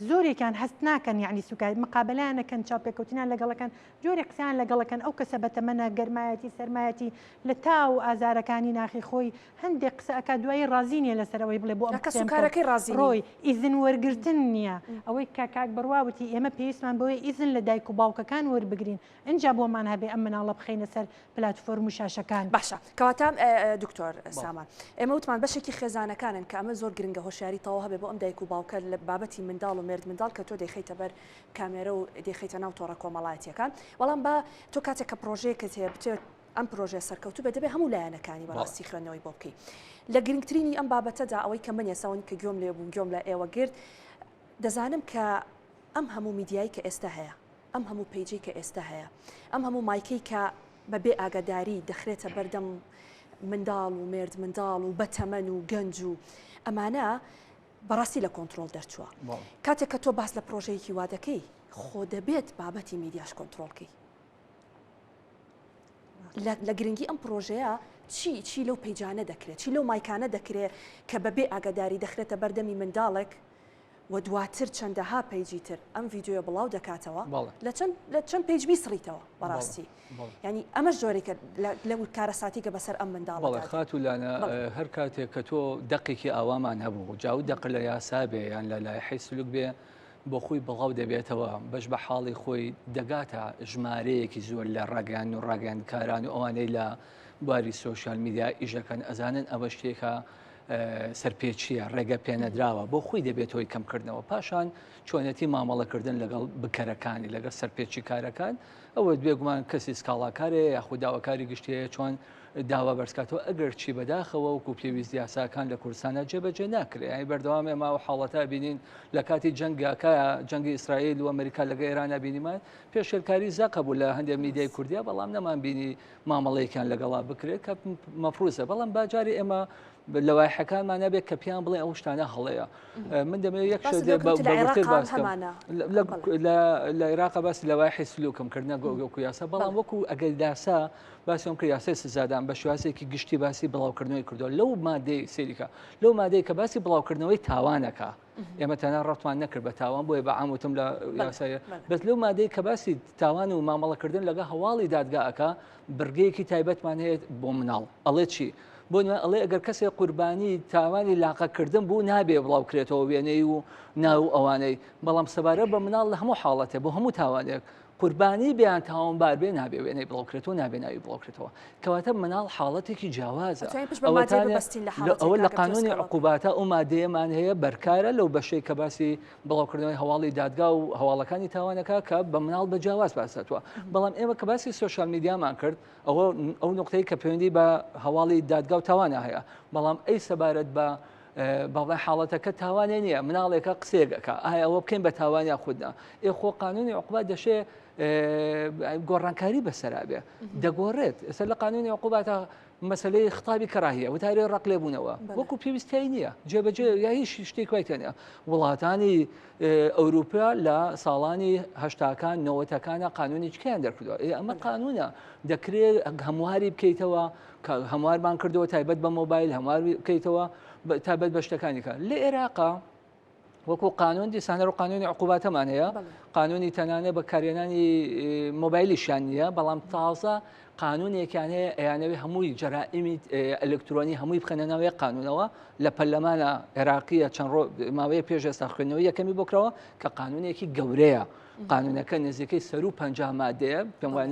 زۆرێکیان هەست ناکەن یەعنی سوکایەت مقابەلەیان ئەکەن چاوپێکەوتنیان لەگەڵ ئەکەن جۆرێک قسەیان لەگەڵ ئەکەن ئەو کەسە بەتەمەنە گەرمایەتی سەرمایەتی لە تاو ئازارەکانی ناخی خۆی هەندێک قسە ئەکات دوایی ڕازی نییە لەسەر ئەوەی بڵێ بۆ ئەم قسەیەم کرد کەسوکارەکەی ڕازی نین. ڕۆی ئیزن وەرگرتن نییە ئەوەی کە کاک بڕوا وتی ئێمە پێویستمان بەوەیە ئیزن لە دایک و باوکەکان وەربگرین ئینجا بۆمان هەبێ ئەم مناڵە بخەینە سەر پلاتفۆرم و شاشەکان. باشە کەواتە دکتۆر سامان ئێمە وتمان بەشێکی خێزانەکانن کە ئەمە زۆر گرنگە هۆشیاری تەواو هەبێ بۆ ئەم دایک و باوکە لە بابەتی منداڵ و مێرد منداڵ کە تۆ دەیخەیتە بەر کامێرە و دەیخەیتە ناو تۆڕە کۆمەڵایەتیەکان بەڵام با تۆ کاتێک کە پرۆژەیەکت هەیە بتەوێت ئەم پرۆژەیە سەرکەوتوو بێت دەبێت هەموو لایەنەکانی بەڕاستی خوێندنەوەی بۆ بکەی لە گرنگترینی ئەم بابەتەدا ئەوەی کە من ئێستا کە گوێم لێ بوو گوێم لە ئێوە گرت دەزانم کە ئەم هەموو میدیایی کە ئێستا هەیە ئەم هەموو پەیجەی کە ئێستا هەیە، ئەم هەموو مایکەی کە بە بێ ئاگاداری دەخرێتە بەردەم منداڵ و مێرد منداڵ و بەتەمەن و گەنج و ئەمانە بەڕاستی لە کۆنترۆڵ دەرچووە. کاتێک کە تۆ باس لە پرۆژەیەکی وا دەکەی خۆ دەبێت بابەتی میدیاش کۆنترۆڵکەی. لە گرنگی ئەم پرۆژەیە چی چی لەو پەیجانە دەکرێت چی لەو مایکانە دەکرێت کە بەبێ ئاگاداری دەخرێتە بەردەمی منداڵێک و دواتر چەندەها پەیجی تر ئەم ڤیدیۆیە بڵاو دەکاتەوە لە چەند لە چەند پەیج بیسڕیتەوە بەڕاستی ینی ئەمەش جۆرێکە لە کارەساتی کە بەسەر ئەم منداڵ بەڵێ خاتوو لانە هەر کاتێک کە تۆ دەقێکی ئاوامان هەبوو جاو دەق لە یاسا بێ یان لە لایحەی سلوک بێ بۆ خۆی بڵاو دەبێتەوە بەش بە حاڵی خۆی دەگاتە ژمارەیەکی زۆر لە ڕاگەیان و ڕاگەیاندکاران و ئەوانەی لە بواری سۆشیال میدیا ئیشەکەن ئەزانن ئەوە شتێکە سەرپێچییە ڕێگە پێنەدراوە بۆ خۆی دەبێت هۆی کەمکردنەوە پاشان چۆنێتی مامەڵەکردن لەگەڵ بکەرەکانی لەگەڵ سەرپێچیکارەکان ئەوە بێگومان کەسی سکاڵاکارێ یاخود داواکاری گشتیەیە چۆن داوا بەرزکاتەوە ئەگەر چی بەداخەوە وەکو پێویست یاساکان لە کوردستانە جێبەجێ ناکرێ یانی بەردەوام ئێمە ئەو حاڵەتە بینین لە کاتی جەنگەکە جەنگی ئیسرائیل و ئەمریکا لەگە ئێرانە بینیمان پێشێلکاری زەقە بوو لە هەندێک میدیای کوردیا بەڵام نەمان بینی مامەڵەیەکیان لەگەڵا بکرێت کە مەفروزە بەڵام باجاری ئێمە لەوایحەکانمان نەبێت کە پێیان بڵێ ئەو شتانە هەڵەیە من دەمەوێت یەک لە عێراق باس لەوایحی سلوکم کردنە گۆگۆکو یاسا بەڵام وەکو ئەگەر داسا باسیۆم کرد یاسای سزادان بە شوازێکی گشتی باسی بڵاوکردنەوەی کردووە لەو مادەی سریکە لەو مادەی کە باسی بڵاوکردنەوەی تاوانەکە ئێمە تەنها ڕەتمان نەکرد بە تاوان بۆیە بە عام وتم لە یاسایە بەس لەو مادەی کە باسی تاوان و مامەڵەکردن لەگە هەواڵی دادگا ئەکا بڕگەیەکی تایبەتمان هەیە بۆ مناڵ ئەڵێ چی بۆ نوێ ئەڵێ ئەگەر کەسێک قوربانی تاوانی لاقەکردن بوو نابێ بڵاو کرێتەوە وێنەی و ناو ئەوانەی بەڵام سەبارە بە مناڵ لە هەموو حاڵەتێ بۆ هەموو تاوانێک قوربانی بێ یان تاوانبار بێ نابێ وێنەی بڵاوکرێتەوە نابێ ناوی بڵاوکرێتەوە کەواتە مناڵ حاڵەتێکی جیاوازە ئەوە لە قانونی عقوباتە ئەو مادەیەمان هەیە بەرکارە لەو بەشەی کە باسی بڵاوکردنەوەی هەواڵی دادگا و هەواڵەکانی تاوانەکە کە بە مناڵ بە جیاواز باساتوە بەڵام ئێمە کە باسی سۆشیال میدیامان کرد ئەوە ئەو نقطەی کە پەیوەندی بە هەواڵی دادگا و تاوانە هەیە بەڵام ئەی سەبارەت بە باڵای حاڵەتەکە تاوانێ نییە مناڵێکە قسەیەک ئەکا ئایا ئەوە بکەین بە تاوان یا خودنا ئێ خۆ قانونی عقوبات دەشێ گۆڕانکاری بەسەرا بێ دەگۆڕێت ئێستا لە قانونی عقوباتە مەسلەی خطابی کەراهیە وتاری ڕق لێبوونەوە وەکو پێویستای نییە جێبەجێ یا هیچ شتێک وای تێنە وڵاتانی ئەوروپا لە ساڵانی هەشتاکان نەوەتەکانە قانونی چکیان دەرکردووە ئەمە قانونە دەکرێت هەمواری بکەیتەوە کە هەموارمان کردەوە تایبەت بە مۆبایل هەموار بکەیتەوە تایبەت بە شتەکانی کە لە عێراقا وەکو قانون دیسانەر و قانونی عقوباتەمان هەیە قانونی تەنانە بە کارێنانی مۆبایلیشیان نییە بەڵام تازە. قانونێکیان هەیە ئەیانەوێ هەمووی جەرائیمی ئەلکترۆنی هەمووی بخەنە ناو یەک قانونەوە لە پەرلەمانە عێراقیە چەند ڕۆ ماوەیە پێش ئێستا خوێندنەوەی یەکەمی بۆ کراوە کە قانونێکی گەورەیە قانونەکە نزیکەی سەرو 50 مادەیە پێم وایە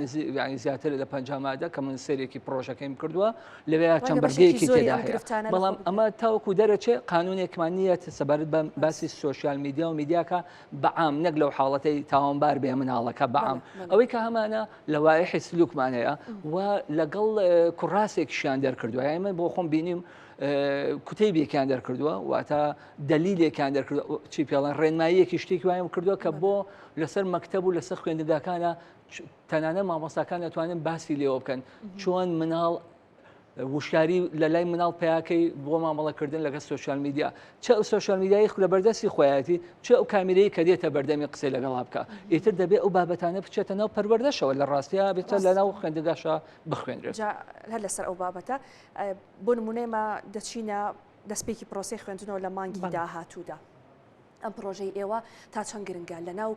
ینی زیاتر لە 50 مادە کە من سەرێکی پرۆژەکەیم کردووە لەوێ چەند بەرگەیەکی تێدا هەیە بەڵام ئەمە تاوەکو دەرەچێ قانونێکمان نییە سەبارەت بە باسی سۆشیال میدیا و میدیاکە بەعام نەک لەو حاڵەتەی تاوانبار بێ مناڵەکە بەعام ئەوەی کە هەمانە لەوایحی سلوکمان هەیە و لەگەڵ کوڕاسێکیشیان دەرکردووە یانی من بۆ خۆم بینیم کوتەیبێکیان دەرکردووە واتە دەلیلێکیان دەرکردووە چی پێڵەن ڕێنماییەکی شتێکی وایم کردووە کە بۆ لەسەر مەکتەب و لەسەر خوێندنگاکانە تەنانە مامۆستاکان دەتوانن باسی لێوە بکەن چۆن مناڵ وشیاری لە لای مناڵ پیاکەی بۆ مامەڵەکردن لەگەڵ سۆشیال میدیا چ ئەو سۆشیال میدیای لە بەردەستی خۆیەتی چ ئەو کامیرەی کە دێتە بەردەمی قسەی لەگەڵا بکە ئیتر دەبێ ئەو بابەتانە بچێتە ناو پەروەردەشەوە لە ڕاستیا بێتە لە ناو خوێندنگاشە بخوێنرێت. جا هەر لەسەر ئەو بابەتە بۆ نمونە ئێمە دەچینە دەستپێکی پرۆسەی خوێندنەوە لە مانگی داهاتوودا. ئەم پرۆژەی ئێوە تا چەند گرنگە لە ناو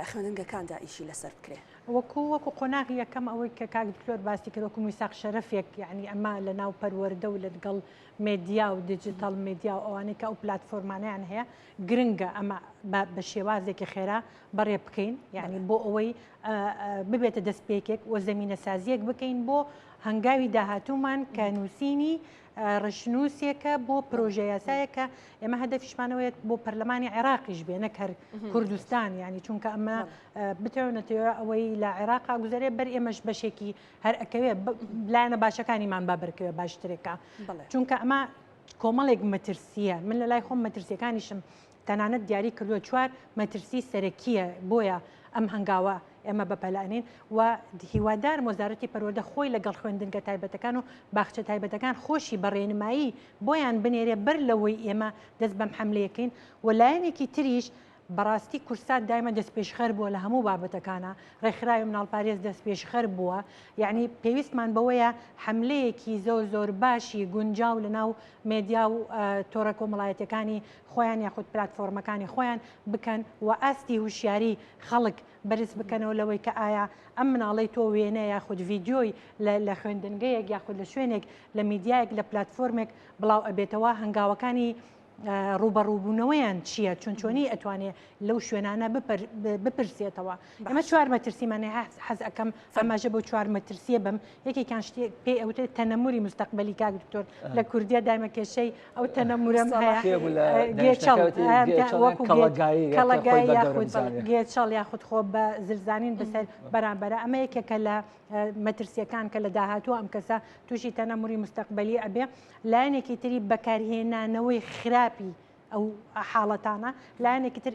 خوێندنگەکاندا ئیشی لەسەر بکرێ؟ وەکو وەکو قۆناغی یەکەم ئەوەی کە کاک دکتۆر باسی کرد وەکو میساق شەرەفێک یعنی ئەمە لە ناو پەروەردە و لەگەڵ مێدیا و دیجیتاڵ مێدیا و ئەوانەی کە ئەو پلاتفۆرمانیان هەیە گرنگە ئەمە بە شێوازێکی خێرا بەڕێ بکەین یعنی بۆ ئەوەی ببێتە دەستپێکێک و زەمینەسازیەک بکەین بۆ هەنگاوی داهاتوومان کە نووسینی ڕەشنووسێکە بۆ پرۆژە یاسایەکە ئێمە هەدەفیشمانەوەیە بۆ پەرلەمانی عێراقیش بێ نەک هەر کوردستان ینی چونکە ئەمە بتەوێنەتەوە ئەوەی لە عێراقا گوزارێ بەر ئێمەش بەشێکی هەر ئەکەوێ لایەنە باشەکانیمان با بەرکەوێ باشترێکە چونکە ئەمە کۆمەڵێک مەترسیە من لە لای خۆم مەترسیەکانیشم تەنانەت دیاری کردووە چوار مەترسی سەرەکییە بۆیە ئەم هەنگاوە ئێمە بەپەلە ئەنێین و هیوادارم وەزارەتی پەروەردە خۆی لەگەڵ خوێندنگە تایبەتەکان و باخچە تایبەتەکان خۆشی بە ڕێنمایی بۆیان بنێرێ بەر لەوەی ئێمە دەست بەم حەملەیەکەین و لایەنێکی تریش بەڕاستی کورسات دایمە دەستپێشخەر بووە لە هەموو بابەتەکانە ڕێکخراوی مناڵپارێز دەستپێشخەر بووە یعنی پێویستمان بەوەیە حەملەیەکی زۆر زۆر باشی گونجاو لەناو مێدیا و تۆڕە کۆمەڵایەتیەکانی خۆیان یاخود پلاتفۆرمەکانی خۆیان بکەن و ئاستی هوشیاری خەڵک بەرز بکەنەوە لەوەی کە ئایا ئەم مناڵەی تۆ وێنە یاخود ڤیدیۆی لە خوێندنگەیەک یاخود لە شوێنێک لە میدیایەک لە پلاتفۆرمێک بڵاو ئەبێتەوە هەنگاوەکانی ڕووبەڕووبوونەوەیان چییە چۆن چۆنی ئەتوانێ لەو شوێنانە بپرسێتەوە ئەمە چوار مەترسیمان هەیە حەز ئەەکەم ئاماژە بۆ چوار مەترسیە بم یەکێکیان شتێک پێی ئەوترێت تەنەموری مستەقبەلی کاک دکتۆر لە کوردیە دایمە کێشەی ئەو تەنەمورەم هەیە گێچەڵ وەکو کەڵەگایی یاخود گێچەڵ یاخود خۆ بە زلزانین بەسەر بەرامبەرە ئەمە یەکێکە لە مەترسیەکان کە لە داهاتوو ئەم کەسە تووشی تەنەموری مستەقبەلی ئەبێ لایەنێکی تری بەکارهێنانەوەی خراپی ئەو حاڵەتانە لایەنێکی تر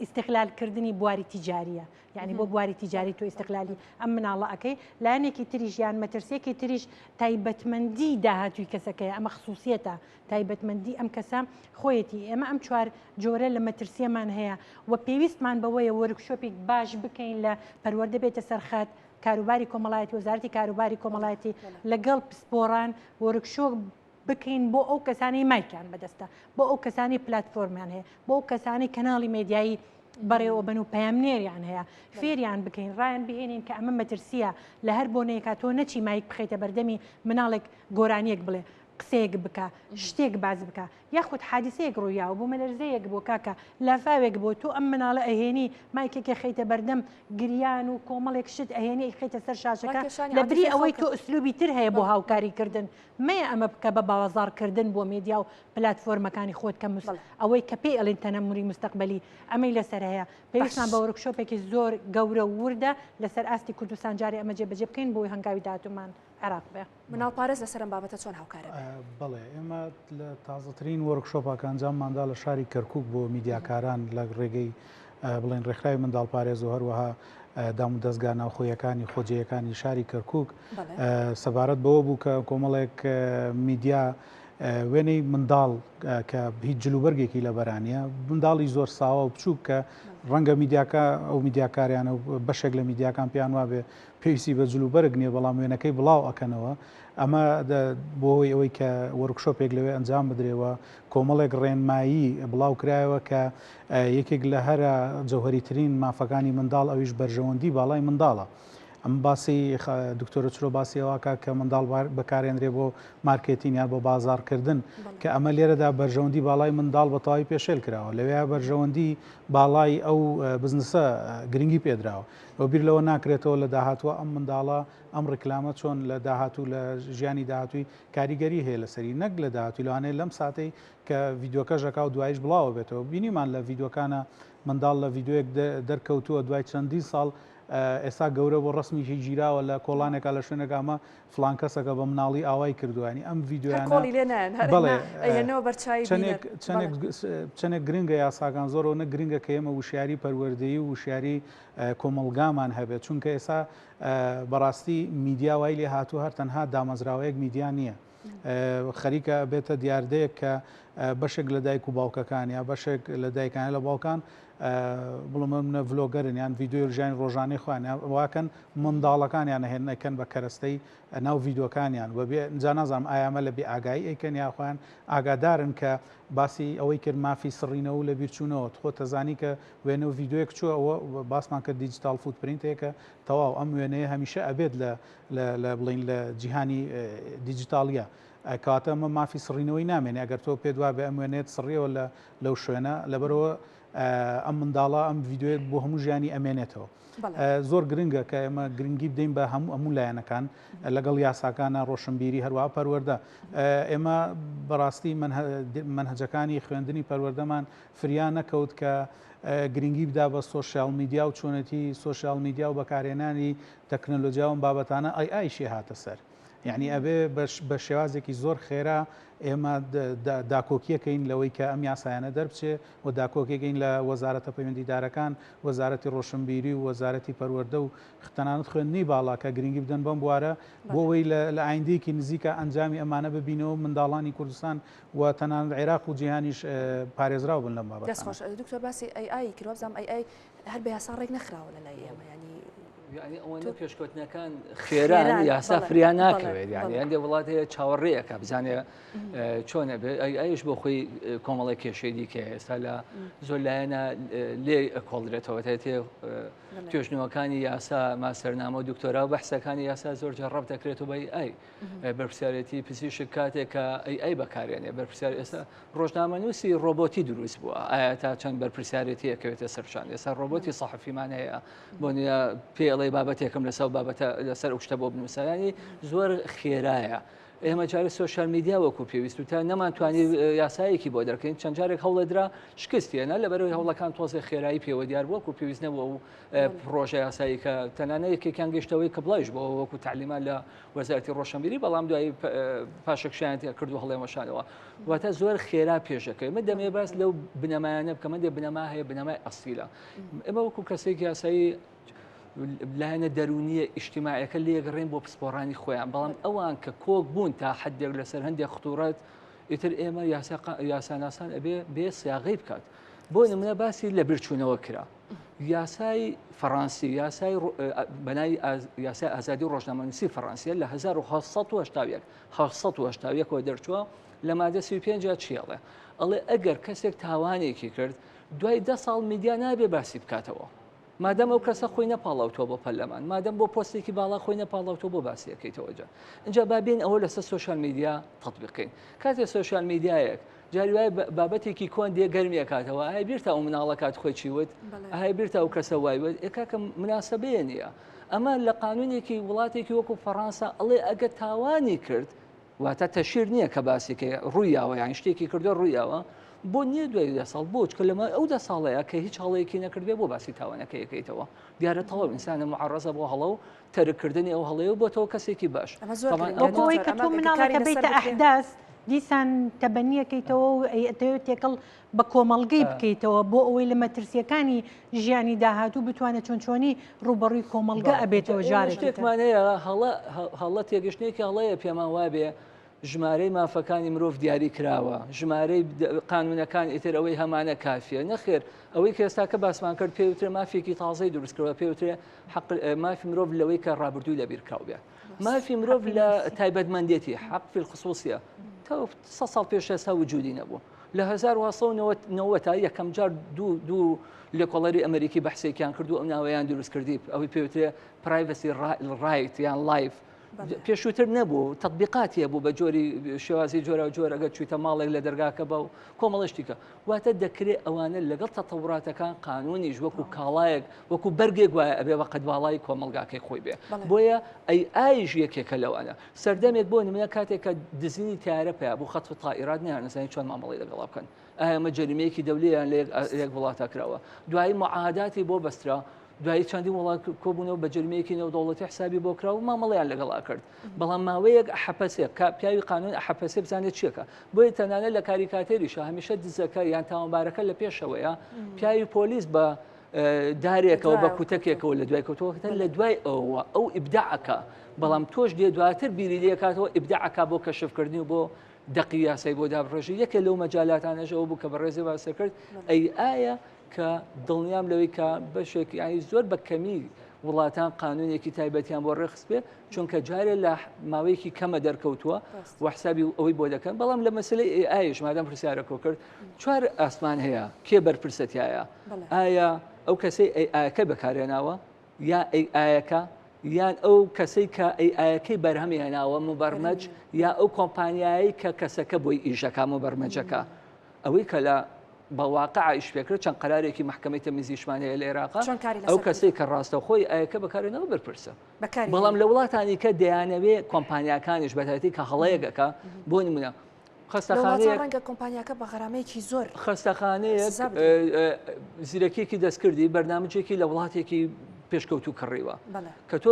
ئیستغلال کردنی بواری تیجاریە یعنی بۆ بواری تیجاری تۆ ئیستغلالی ئەم مناڵە ئەەکەی لایەنێکی تریش یان مەترسیەکی تریش تایبەتمەندی داهاتووی کەسەکەی ئەمە خصوصیەتە تایبەتمەندی ئەم کەسە خۆیەتی ئێمە ئەم چوار جۆرە لە مەترسیەمان هەیە و پێویستمان بەوەیە وەرکشۆپێک باش بکەین لە پەروەردە بێتە سەرخەت کاروباری کۆمەڵایەتی وەزارەتی کاروباری کۆمەڵایەتی لەگەڵ پسپۆڕان وەرکشۆپ بکەین بۆ ئەو کەسانەی مایکیان بەدەستە بۆ ئەو کەسانی پلتفۆرمیان هەیە بۆ ئەو کەسانی کەناڵی مێدیایی بەڕێوەبەن و پەیامنێریان هەیە فێریان بکەین ڕایان بهێنین کە ئەمە مەترسیە لە هەر بۆنەیەکا تۆ نەچی مایک بخەیتە بەردەمی مناڵێک گۆرانیەک بڵێ قسەیەک بکە شتێک باز بکە یاخود حادیسەیەک ڕوویاوە بوومەلەرزەیەک بووە کاکە لافاوێک بووە تۆ ئەم مناڵە ئەهێنی مایکێکی خەیتە بەردەم گریان و کۆمەڵێک شت ئەهێنی ئەیخەیتە سەر شاشەکە ڕاکێشانی لە بری عاتیفەی ئەوەی خەڵکە. تۆ ئسلوبی تر هەیە بۆ بەڵێ. هاوکاری کردن مەیە ئەمە بکە بە باوەزاڕ کردن بۆ مێدیا و پلاتفۆرمەکانی خۆت کە مس بەڵێ. ئەوەی کە پێی ئەڵێن تەنەموری مستەقبەلی ئەمەی لەسەر هەیە پێویستمان باش. بە وۆرکشۆپێکی زۆر گەورە و وردە لەسەر ئاستی کوردستان جارێ ئەمە جێبەجێ بکەین بۆی هەنگاوی داهاتوومان عێراق بێ. مناڵپارێز لەسەر ئەم بابەتە چۆن هاوکارە بێ؟ بەڵێ ئێمە لە تازەترین وۆرکشۆپا کە ئەنجامماندا لە شاری کەرکوک بۆ میدیاکاران لە ڕێگەی بڵێن ڕێکخراوی منداڵپارێز و هەروەها دامودەزگا ناوخۆیەکانی خۆجێیەکانی شاری کەرکوک سەبارەت بەوە بوو کە کۆمەڵێک میدیا وێنەی منداڵ کە هیچ جلوبەرگێکی لەبەرانە منداڵی زۆر ساوا و بچووک کە ڕەنگە میدیاکە ئەو میدیاکاریانە و بەشێک لە میدیاکان پێیان وابێ پێویستی بە جلوبەرگ نییە، بەڵام وێنەکەی بڵاو ئەکەنەوە، ئەمە بۆ هۆی ئەوەی کە وۆرکشۆپێک لەوێ ئەنجام بدرێ و کۆمەڵێک ڕێنمایی بڵاو کرایەوە کە یەکێک لە هەرە جەوهەریترین مافەکانی منداڵ ئەویش بەرژەوەندی باڵای منداڵە. ئەم باسی دکتۆرە چرۆ باسی ئەوەکا کە منداڵ بەکارێنرێ بۆ مارکێتین یان بۆ بازاڕکردن کە ئەمە لێرەدا بەرژەوەندی باڵای منداڵ بە تەواوی پێشێل کراوە لەوێ بەرژەوەندی باڵای ئەو بزنسە گرنگی پێدراوە و بیر لەوە ناکرێتەوە لە داهاتوە ئەم منداڵە ئەم ڕیکلامە چۆن لە داهاتوو لە ژیانی داهاتووی کاریگەری هەیە لەسەری نەک لە داهاتووی لەوانەیە لەم ساتەی کە ڤیدیۆکەش ئەکا و دواییش بڵاوە بێتەوە بینیمان لە ڤیدیۆکانە منداڵ لە ڤیدیۆیەک دەرکەوتووە دوای چەندین ساڵ ئێستا گەورە بۆ ڕسمیکی گیراوە لە کۆڵانێکا لە شوێنێکا ئەمە فڵان کەسەکە بە مناڵی ئاوای کردووە ینی ئەم ڤیدیۆیانە کۆڵی لێ نایەن هەر بەڵێ ئەیهێنەوە بەرچاوی چەندێک چەندێک چەندێک گرنگە یاساکان زۆر ئەوەنە گرنگە کە ئێمە وشیاری پەروەردەیی و وشیاری کۆمەڵگامان هەبێت چونکە ئێستا بەڕاستی میدیا وای لێ هاتوو هەر تەنها دامەزراوەیەک میدیا نییە خەریکە بێتە دیاردەیەک کە بەشێک لە دایک و باوکەکان یا بەشێک لە دایکان لە باوکان بڵم منە vlogger ن یان ڤیددیو ژیانی ڕۆژانەی خۆیان واکەن منداڵەکانیان هێنەکەن بە کەرەستەی ناو ڤیددیوکانیان وە بێ جا نازانم ئایامە لە بێ ئاگایی ئەیکەن یاخوان ئاگادارن کە باسی ئەوەی کرد مافی سڕینەوە و لە بیرچوونەوە خۆ تەزانی کە وێنە و ڤیددیوەک چووە ئەوە باسمان کرد digital footprint ێکە تەواو ئەم وێنەیە هەمیشە ئەبێت لە لە بڵین لە جیهانی دیجیتاڵیە کەواتە ئەمە مافی سڕینەوەی نامێنێ ئەگەر تۆ پێت وابێ ئەم وێنەیەت سڕیەوە لە لەو شوێنە لەبەرەوە ئەم منداڵە ئەم ڤیددیوێت بۆ هەموو ژیانی ئەمێنێتەوە زۆر گرنگە کە ئێمە گرنگی بدەین بە هەموو هەموو لایەنەکان لەگەڵ یاساکانە ڕۆشنبیری هەروە پەروەردە ئێمە بەڕاستی مەنهەجەکانی خوێندنی پەروەردەمان فریا نەکەوت کە گرنگی بدا بە سۆشیال میدیا و چۆنێتی سۆشیال میدیا و بەکارهێنانی تەکنەلۆجیا و ئەم بابەتانە AI یشی هاتە سەر یعنی ئەبێ بە شێوازێکی زۆر خێرا ئێمە داکۆکیەکەین لەوەی کە ئەم یاسایانە دەربچێ و داکۆکیەکەین لە وەزارەتە پەیوەندیدارەکان وەزارەتی ڕۆشنبیری و وەزارەتی پەروەردە و تەنانەت خوێندنی باڵا کە گرنگی بدەن بەم بوارە بۆ ئەوەی لە ئایندەیەکی نزیکە ئەنجامی ئەمانە ببینەوە منداڵانی کوردستان و تەنانەت عێراق و جیهانیش پارێزراو بن لەم بابەتانە. دەست خۆش دکتۆر باسی AI کرد وابزانم AI هەر بە یاسا ڕێک نەخراوە لە لای ئێمە یانی یعنی ئەوەندە پێشکەوتنەکان خێران یاسا فریا ناکەوێت یعنی هەندێک وڵات هەیە چاوەڕێیەکە بزانێ چۆنە بێ ئەیش بۆ خۆی کۆمەڵی کێشەی دیکە ئێستا لە زۆر لایەنە لێ کۆڵدرێتەوە تێ توێژنەوەکانی یاسا ماسەرنامە و دکتۆرا و بەحسەکانی یاسا زۆر جار ڕەب دەکرێتەوە بە AI بەرپرسیارێتی پزیشک کاتێک کە AI بەکارێنێ بەرپرسیار ئێستا ڕۆژنامەنووسی ڕۆبۆتی دروست بووە ئایا تا چەند بەرپرسیارێتی ئەکەوێتە سەرشان ئێستا ڕۆبۆتی سەحەفیمان هەیە بۆ نیە پێ ئەڵێ بابەتێکم لەسەر بابەتە لەسەر ئەو شتە بۆ بنووسەیانی زۆر خێرایە ئێمە جارێ سۆشیال میدیا وەکو پێویست و تا نەمانتوانی یاسایەکی بۆ دەرکەین چەند جارێک هەوڵێدرا شکستێنە لەبەرەوەی هەوڵەکان تۆزێ خێرایی پێوە دیار وەکو پێویست نەبووە و پرۆژە یاسایی کە تەنانە یەکێکیان گەشتەوەی کە بڵاویش بۆ وەکو تعلیمان لە وەزارەتی ڕۆشنبیری بەڵام دوایی پاشەکشیان کرد و هەڵێمەشانەوە واتە زۆر خێرا پێشەکەی من دەمێ باس لەو بنەمایانە بکەم هەندێک بنەما هەیە بنەمای ئەسیلە ئێمە وەکو کەسێک یاسایی لایەنە دەرونیە ئیجتیماعیەکە لێگەڕێن بۆ پسپۆڕانی خۆیان بەڵام ئەوان کە کۆک بوون تا حدێک لەسەر هەندێک خطورەت ئیتر ئێمە یاساناسان ئەبێ بێ سیاغی بکات بۆ نمونە باسی لە بیرچوونەوە کرا یاسای فەڕانسی یاسای بەناوی یاسای ئازادی ڕۆژنامەنووسی فەڕەنسیە لە 1970 1970ەوە دەرچووە لە مادە 35 چیڵێ ئەڵێ ئەگەر کەسێک تاوانێکی کرد دوای ده ساڵ میدیا نابێ باسی بکاتەوە مادەم ئەو کەسە خۆی نەپاڵاوتووە بۆ پەرلەمان مادەم بۆ پۆستێکی باڵا خۆی نەپاڵاوتووە بۆ باسی ئەکەیتەوە جا ئینجا با بێین ئەوە لەسەر سۆشیال میدیا تەتبیقین کاتێ سۆشیال میدیایەک جاری وایە بابەتێکی کۆن دێ گەرمی ئەکاتەوە ئای بیرتە ئەو مناڵە کات خۆی چی وت ئای بیرتە ئەو کەسە وای وت ئێ کاکە مناسبەیە نییە ئەمە لە قانونێکی وڵاتێکی وەکو فەڕەنسا ئەڵێ ئەگە تاوانی کرد واتە تەشیر نییە کە باسیکە ڕوویاوە یان شتێکی کردو ڕوویاوە بۆ نییە دوای دە ساڵ بۆ چکە لەمە ئەو دە ساڵەیە کە هیچ هەڵەیەکی نەکردبێ بۆ باسی تاوانەکە یەکەیتەوە دیارە تەواو ئینسانە معڕەزە بۆ هەڵە و تەرککردنی ئەو هەڵەیە و بۆتەوە کەسێکی باش ئەوەی کە تۆ مناڵەکە بیتە ئەحداس دیسان تەبەنیەکەیتەوە و ئەتەوێت تێکەڵ بە کۆمەڵگەی بکەیتەوە بۆ ئەوەی لە مەترسیەکانی ژیانی داهاتوو بتوانێت چۆن چۆنی ڕوبەڕووی کۆمەڵگە ئەبێتەوە جارێک شتێکمان هەیە هەڵە هەڵە تێگەشتێکی هەڵەیە پێمان وابێ ژمارەی مافەکانی مرۆڤ دیاری کراوە ژمارەی قانونەکان ئیتر ئەوەی هەمانە کافیە نەخێر ئەوەی کە ئێستاکە باسمان کرد پێوترێ مافێکی تازەی دروستکرەوە پێوترێ حەق مافی مرۆڤ لەوەی کە ڕابردووی لەبیرکراو بێ مافی مرۆڤ لە تایبەتمەندێتی حەق في الخصوصية تا ساڵ پێش ئێستا وجودی نەبوو. لە 1990 تا یەکەم جار دوو دوو لێکۆڵەری ئەمریکی بەحسێکیان کرد و ئەو ناوەیان دروست کردی ئەوەی پێوترێ privacy right یان life پێشووتر نەبوو تەطبیقاتی هەبوو بە جۆری شێوازی جۆرا جۆر ئەگەر چوویتە ماڵێک لە دەرگاکە بە و کۆمەڵە شتیکە واتە دەکرێت ئەوانە لەگەڵ تەتەوراتەکان قانونیش وەکو کاڵایەک وەکو بەرگێک وایە ئەبێ بە قەدواڵای کۆمەڵگاکەی خۆی بێ بۆیە ئەی ئایش یەکێکە لەوانە سەردەمێک بۆ نمونە کاتێک کە دزینی تارە پیا بوو خەت و تائیرات نیانەزانانی چۆن مامەڵی لەگەڵا بکەن ئایا ئەمە جەریمەیەکی دەولیان لە یەک وڵاتە کراوە دوایی معاداتی بۆ بەسترا دوایی چەندین وڵات کۆبوونەوە بە جەرمەیەکی نێودەوڵەتی حسابی بۆ کرا و مامەڵەیان لەگەڵا کرد بەڵام ماوەیەک حەپەسێ کە پیاوی قانون حەپەسێ بزانێت چیەکە بۆیە تەنانەت لە کاریکاتێریشە هەمیشە دزەکە یان تاوانبارەکە لە پێشەوەیە پیاوی پۆلیس بە دارێکەوە بە کوتەکێکەوە لە دوای کەوتەوە لە دوای ئەوە ئەو ئیبداعەکە بەڵام تۆش دێ دواتر بیری لێکاتەوە ئیبداعەکە بۆ کەشفکردنی و بۆ دەقی یاسای بۆ دابڕێژی یەکێ لەو مەجالاتانەش ئەوە بوو کە بەڕێزی باسە کرد ئەی ئایا کە دڵنیام لەوەی کە بەشێک یانی زۆر بە کەمی وڵاتان قانونێکی تایبەتیان بۆ ڕێخست بێ چونکە جارێ لە ماوەیەکی کەمە دەرکەوتووە و حسابی ئەوەی بۆ دەکەن بەڵام لە مەسلەی AI یش مادەم پرسیارەکۆ کرد چوار ئاسمان هەیە کێ بەرپرسەتایە ئایا ئەو کەسەی AI ەکە بەکارێناوە یا AI ەکە یان ئەو کەسەی کە AI ەکەی بەرهەم هێناوە مبەرمەج یا ئەو کۆمپانیایی کە کەسەکە بۆی ئیشەکە مبەرمەجەکە ئەوەی کە لە بە واقع ئیش پێکرد چەند قەرارێکی مەحکەمەی تەمیزیشمان هەیە لە عێراق ئەو کەسەی کە ڕاستەوخۆی AI ەکە بەکارێنەوە بەرپرسە بەڵام لە وڵاتانی کە دەیانەوێ کۆمپانیاکانیش بەتایبەتی کە هەڵەیەکەکە بۆ نمونە خەستەخانەیەک ڕەنگە کۆمپانیاکە بە غەرامەیەکی زۆر خەستەخانەیەک زیرەکیەکی دەستکردی بەرنامجێکی لە وڵاتێکی پێشکەوتوو کڕیوە کە تۆ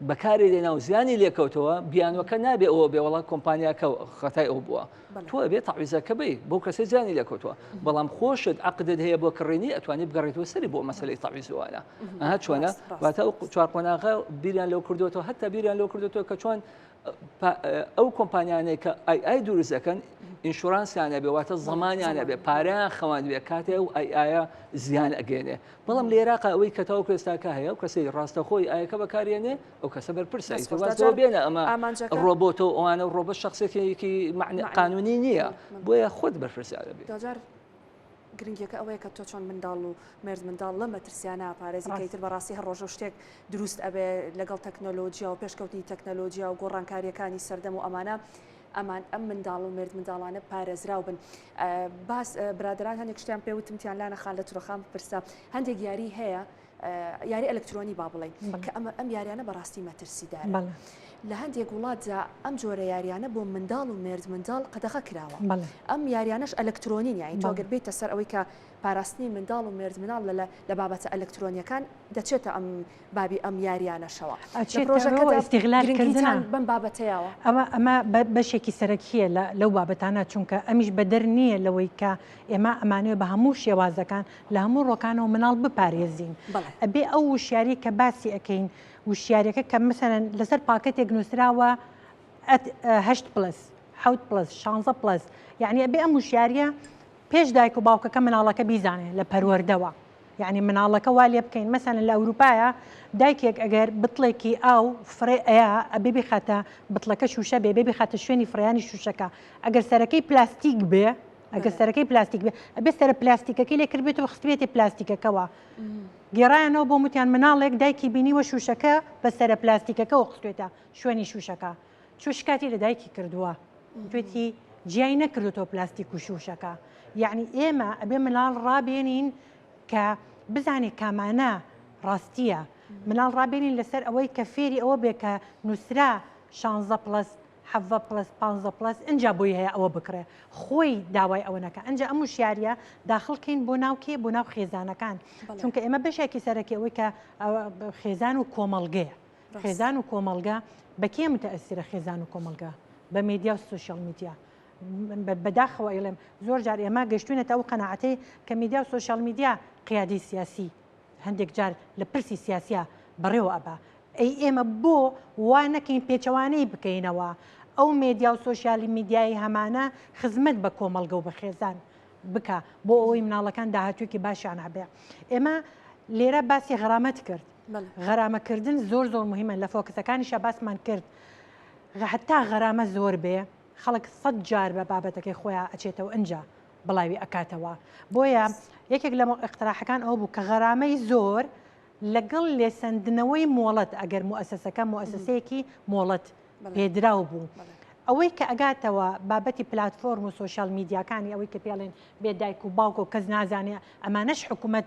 بەکاری دێنا و زیانی لێکەوتەوە بیانوەکە نابێ ئەوە بێ وڵا کۆمپانیاکە خەتای ئەو بووە تۆ ئەبێ تەعویزەکە بی بۆ کەسێ زیانی لێکەوتووە بەڵام خۆشت عقدت هەیە بۆ کڕینی ئەتوانی بگەڕێتەوە سەری بۆ مەسلەی تەعویزوانە ئەها چۆنە واتە ئەو چوار قۆناغە بیریان لەو کردوێتەوە هەتا بیریان لەو کردوێتەوە کە چۆن ئەو کۆمپانیانەی کە AI دروست دەکەن insurance یان هەبێ واتە زەمانیان هەبێ پارەیان خەوان بێ کاتێ ئەو AI ە زیان ئەگەێنێ بەڵام لە عێراق ئەوەی کە تاوەکو ئێستاکە هەیە و کەسەی ڕاستەخۆی AI ەکە بەکارێنێ ئەو کەسە بەرپرسە ئیتر بێنە ئەمە ڕۆبۆتە و ئەوانە و ڕۆبۆت شخصێکی قانونی نییە بۆیە خۆت بەرپرسیارە بێ. گرنگیەکە ئەوەیە کە تۆ چۆن منداڵ و مێرد منداڵ لە مەترسیانە پارێزی کە ئیتر بەڕاستی هەر ڕۆژە شتێک دروست ئەبێ لەگەڵ تەکنەلۆجیا و پێشکەوتنی تەکنەلۆجیا و گۆڕانکاریەکانی سەردەم و ئەمانە ئەمان ئەم منداڵ و مێرد منداڵانە پارێزراو بن باس برادران هەندێک شتیان پێوتم تیان لانە خان لە تورەخان بپرسە هەندێک یاری هەیە یاری ئەلکترۆنی با بڵێین کە ئەمە ئەم یاریانە بەڕاستی مەترسیدارە لە هەندێک وڵاتدا ئەم جۆرە یاریانە بۆ منداڵ و مێرد منداڵ قەدەغە کراوە ئەم یاریانەش ئەلکترۆنین یانی تۆ گەر بێیتە سەر ئەوەی کە پاراستنی منداڵ و مێرد مناڵ لە لە بابەتە ئەلکترۆنیەکان دەچێتە ئەم بابی ئەم یاریانەشەوە لە پرۆژەکەدا گرنگیتان بەم بابەتەیەوە ئەمە ئەمە بەشێکی سەرەکیە لە لەو بابەتانە چونکە ئەمیش بەدەر نییە لەوەی کە ئێمە ئەمانەوێ بە هەموو شێوازەکان لە هەموو ڕۆکانەوە مناڵ بپارێزین ئەبێ ئەو وشیاری کە باسی ئەکەین وشیاریەکە کە مەسەلەن لەسەر پاکەتێک نووسراوە هەشت plus حەوت plus شانزە plus یعنی ئەبێ ئەم وشیاریە پێش دایک و باوکەکە مناڵەکە بیزانێ لە پەروەردەوە یعنی مناڵەکە وا لێ بکەین مەسەلەن لە ئەوروپایە دایکێک ئەگەر بتڵێکی ئاو فڕێ ئەیا ئەبێ بیخاتە بتڵەکە شوشە بێ بێ بیخاتە شوێنی فڕیانی شوشەکە ئەگەر سەرەکەی پلاستیک بێ ئەگەر سەرەکەی پلاستیک بێ ئەبێ سەرە پلاستیکەکەی لێ کردبێتەوە خستبێتێ پلاستیکەکەوە گێڕایانەوە بۆم وتیان مناڵێک دایکی بینیوە شوشەکە بە سەرە پلاستیکەکەوە خستوێتە شوێنی شوشەکە چۆ شکاتی لە دایکی کردووە توێتی جیای نەکردوتەوە پلاستیک و شوشەکە یعنی ئێمە ئەبێ مناڵ ڕابێنین کە بزانێ کامانە ڕاستیە مناڵ ڕابێنین لەسەر ئەوەی کە فێری ئەوە بێ کە نووسرا شانزە plus حەڤە plus پانزە plus ئنجا بۆی هەیە ئەوە بکڕێ خۆی داوای ئەوە نەکا ئنجا ئەم وشیاریە داخڵ کەین بۆ ناو کێ بۆ ناو خێزانەکان چونکە ئێمە بەشێکی سەرەکی ئەوەی کە خێزان و کۆمەڵگەیە خێزان و کۆمەڵگە بە کێ متەئسیرە خێزان و کۆمەڵگە بە مێدیا و سۆشیال میدیا بەداخەوە ئەیڵێم زۆر جار ئێمە گەشتوینەتە ئەو قەناعەتەی کە میدیا و سۆشیال میدیا قیادی سیاسی هەندێک جار لە پرسی سیاسیا بەڕێوە ئەبا. ئەی ئێمە بۆ وا نەکەین پێچەوانەی بکەینەوە؟ ئەو مێدیا و سۆشیالی میدیای هەمانە خزمەت بە کۆمەڵگە و بە خێزان بکا بۆ ئەوەی مناڵەکان داهاتوویەکی باشیان هەبێ. ئێمە لێرە باسی غەرامەت کرد. غەرامەکردن زۆر زۆر مهمە لە focus ەکانیشا باسمان کرد. هەتا غەرامە زۆر بێ خەڵک سەد جار بە بابەتەکەی خۆیان ئەچێتەوە ئنجا. بڵاوی ئەکاتەوە بۆیە یەکێک لە ئیقتراحەکان ئەوە بوو کە غەرامەی زۆر لەگەڵ لێسەندنەوەی مۆڵەت ئەگەر موئەسەسەکە موئەسەسەیەکی مۆڵەت پێدراو بوو. ئەوەی کە ئەگاتەوە بابەتی پلاتفۆرم و سۆشیال میدیاکانی ئەوەی کە پێڵێن بێ دایک و باوک و کەس نازانێ ئەمانەش حکوومەت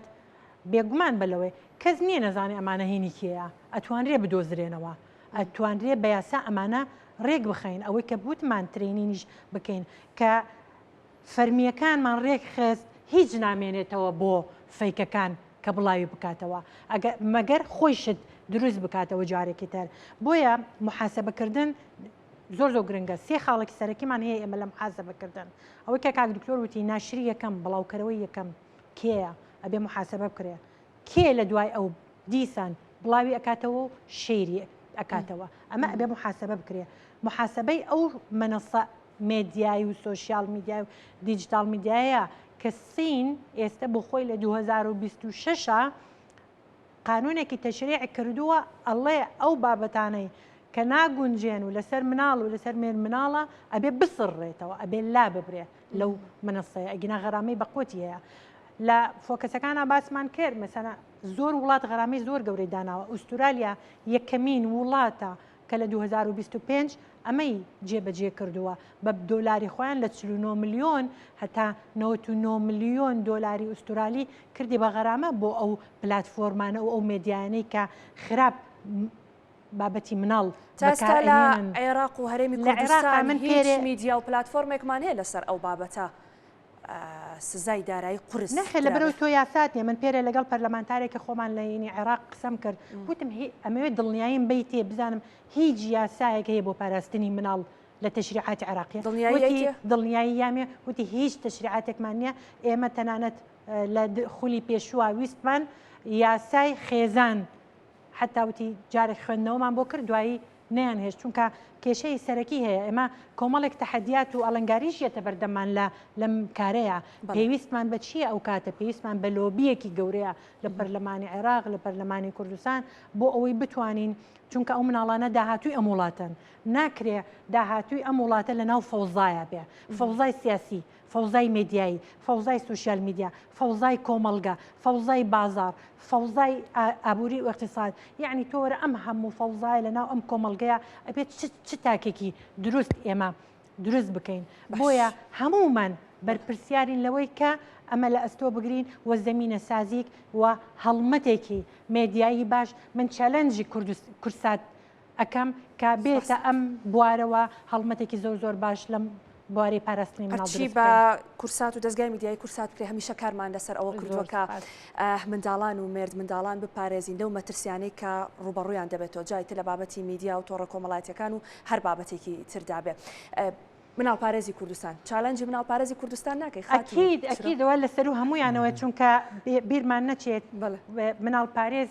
بێگومان بە لەوەی کەس نییە نەزانێ ئەمانە هینی کێیە ئەتوانرێ بدۆزرێنەوە ئەتوانرێ بە یاسا ئەمانە ڕێک بخەین ئەوەی کە بوتمان training یش بکەین کە فەرمییەکانمان ڕێکخست هیچ نامێنێتەوە بۆ fake ەکان کە بڵاوی بکاتەوە ئەگەر مەگەر خۆی شت دروست بکاتەوە جارێکی تر بۆیە محاسبەکردن زۆر زۆر گرنگە سێ خاڵێکی سەرەکیمان هەیە ئێمە لە محاسبەکردن ئەوەی کە کاک دکتۆر وتی ناشری یەکەم بڵاوکەرەوەی یەکەم کێیە ئەبێ محاسبە بکرێ کێ لە دوای ئەو دیسان بڵاوی ئەکاتەوە و share ی ئەکاتەوە ئەمە ئەبێ محاسبە بکرێ محاسبەی ئەو مەنەسە مێدیایی و سۆشیال میدیای و دیجیتاڵ میدیایە کە سین ئێستە بۆ خۆی لە 2026 قانونێکی تەشریع کردووە ئەڵێ ئەو بابەتانەی کە ناگونجێن و لەسەر مناڵ و لەسەر مێر مناڵە ئەبێ بسڕێتەوە ئەبێ لا ببرێ لەو منەسەیە ئەگینا غەرامەی بەقوتی هەیە لە focus ەکانە باسمان کرد مەسەنە زۆر وڵات غەرامەی زۆر گەورەی داناوە ئوسترالیا یەکەمین وڵاتە کە لە 2025 ئەمەی جێبەجێ کردووە بە دۆلاری خۆیان لە 49 ملیۆن هەتا 99 ملیۆن دۆلاری ئوسترالی کردی بە غەرامە بۆ ئەو پلاتفۆرمانە و ئەو مێدیایانەی کە خراپ بابەتی مناڵ تا ئێستا لە عێراق و هەرێمی کوردستان من هیچ میدیا و پلاتفۆرمێکمان هەیە لەسەر ئەو بابەتە سزای دارایی قورس نەخێر لەبەرەوەی تۆ یاسات نیە من پێرێ لەگەڵ پەرلەمانتارێکی خۆمان لە ینی عێراق قسەم کرد وتم ئەمەوێت دڵنیاییم بیتێ بزانم هیچ یاسایەک هەیە بۆ پاراستنی مناڵ لە تەشریعاتی عێراقیە دڵنیایی یامێ وتی هیچ تەشریعاتێکمان نییە ئێمە تەنانەت لە خولی پێشووە ویستمان یاسای خێزان حەتا وتی جارێک خوێندنەوەمان بۆ کرد دوایی نەیانهێشت چونکە کێشەی سەرەکی هەیە ئێمە کۆمەڵێک تەحەدیات و ئاڵنگاریش یەتە بەردەممان لە لەم کارەیە پێویستمان بە چییە ئەو کاتە پێویستمان بە لۆبیەکی گەورەیە لە پەرلەمانی عێراق لە پەرلەمانی کوردستان بۆ ئەوەی بتوانین چونکە ئەو مناڵانە داهاتووی ئەم وڵاتەن ناکرێ داهاتووی ئەم وڵاتە لە ناو فەوزایە بێ فەوزای سیاسی فەوزای مێدیایی، فەوزای سۆشیال میدیا، فەوزای کۆمەڵگە، فەوزای بازاڕ، فەوزای ئابووری و ئیقتیساد، یەعنی تۆ وەرە ئەم هەموو فەوزایە لە ناو ئەم کۆمەڵگەیە ئەبێت چ چ تاکێکی دروست ئێمە دروست بکەین. بۆیە هەموومان بەرپرسیارین لەوەی کە ئەمە لە ئەستۆ بگرین و زەمینەسازیک و هەڵمەتێکی مێدیایی باش من challenge ی کوردسات ئەکەم کە بێتە ئەم بوارەوە هەڵمەتێکی زۆر زۆر باش لەم بوارەی پاراستنی مناڵ هەرچی دروست بە بکەین. کورسات و دەزگای میدیایی کورسات بکرێ هەمیشە کارمان لەسەر ئەوە کردووە زۆر کە سوپاس. منداڵان و مێرد منداڵان بپارێزین لەو مەترسیانەی کە ڕووبەڕوویان دەبێتەوە جا ئیتر لە بابەتی میدیا و تۆڕە کۆمەڵایەتیەکان و هەر بابەتێکی تردا بێ. مناڵپارێزی کوردستان challenge ی مناڵپارێزی کوردستان ناکەی خاتوو ئەکید چرا؟ ئەکید ئەوە لە سەروو هەموویانەوە چونکە بیرمان نەچێت بەڵێ. مناڵپارێز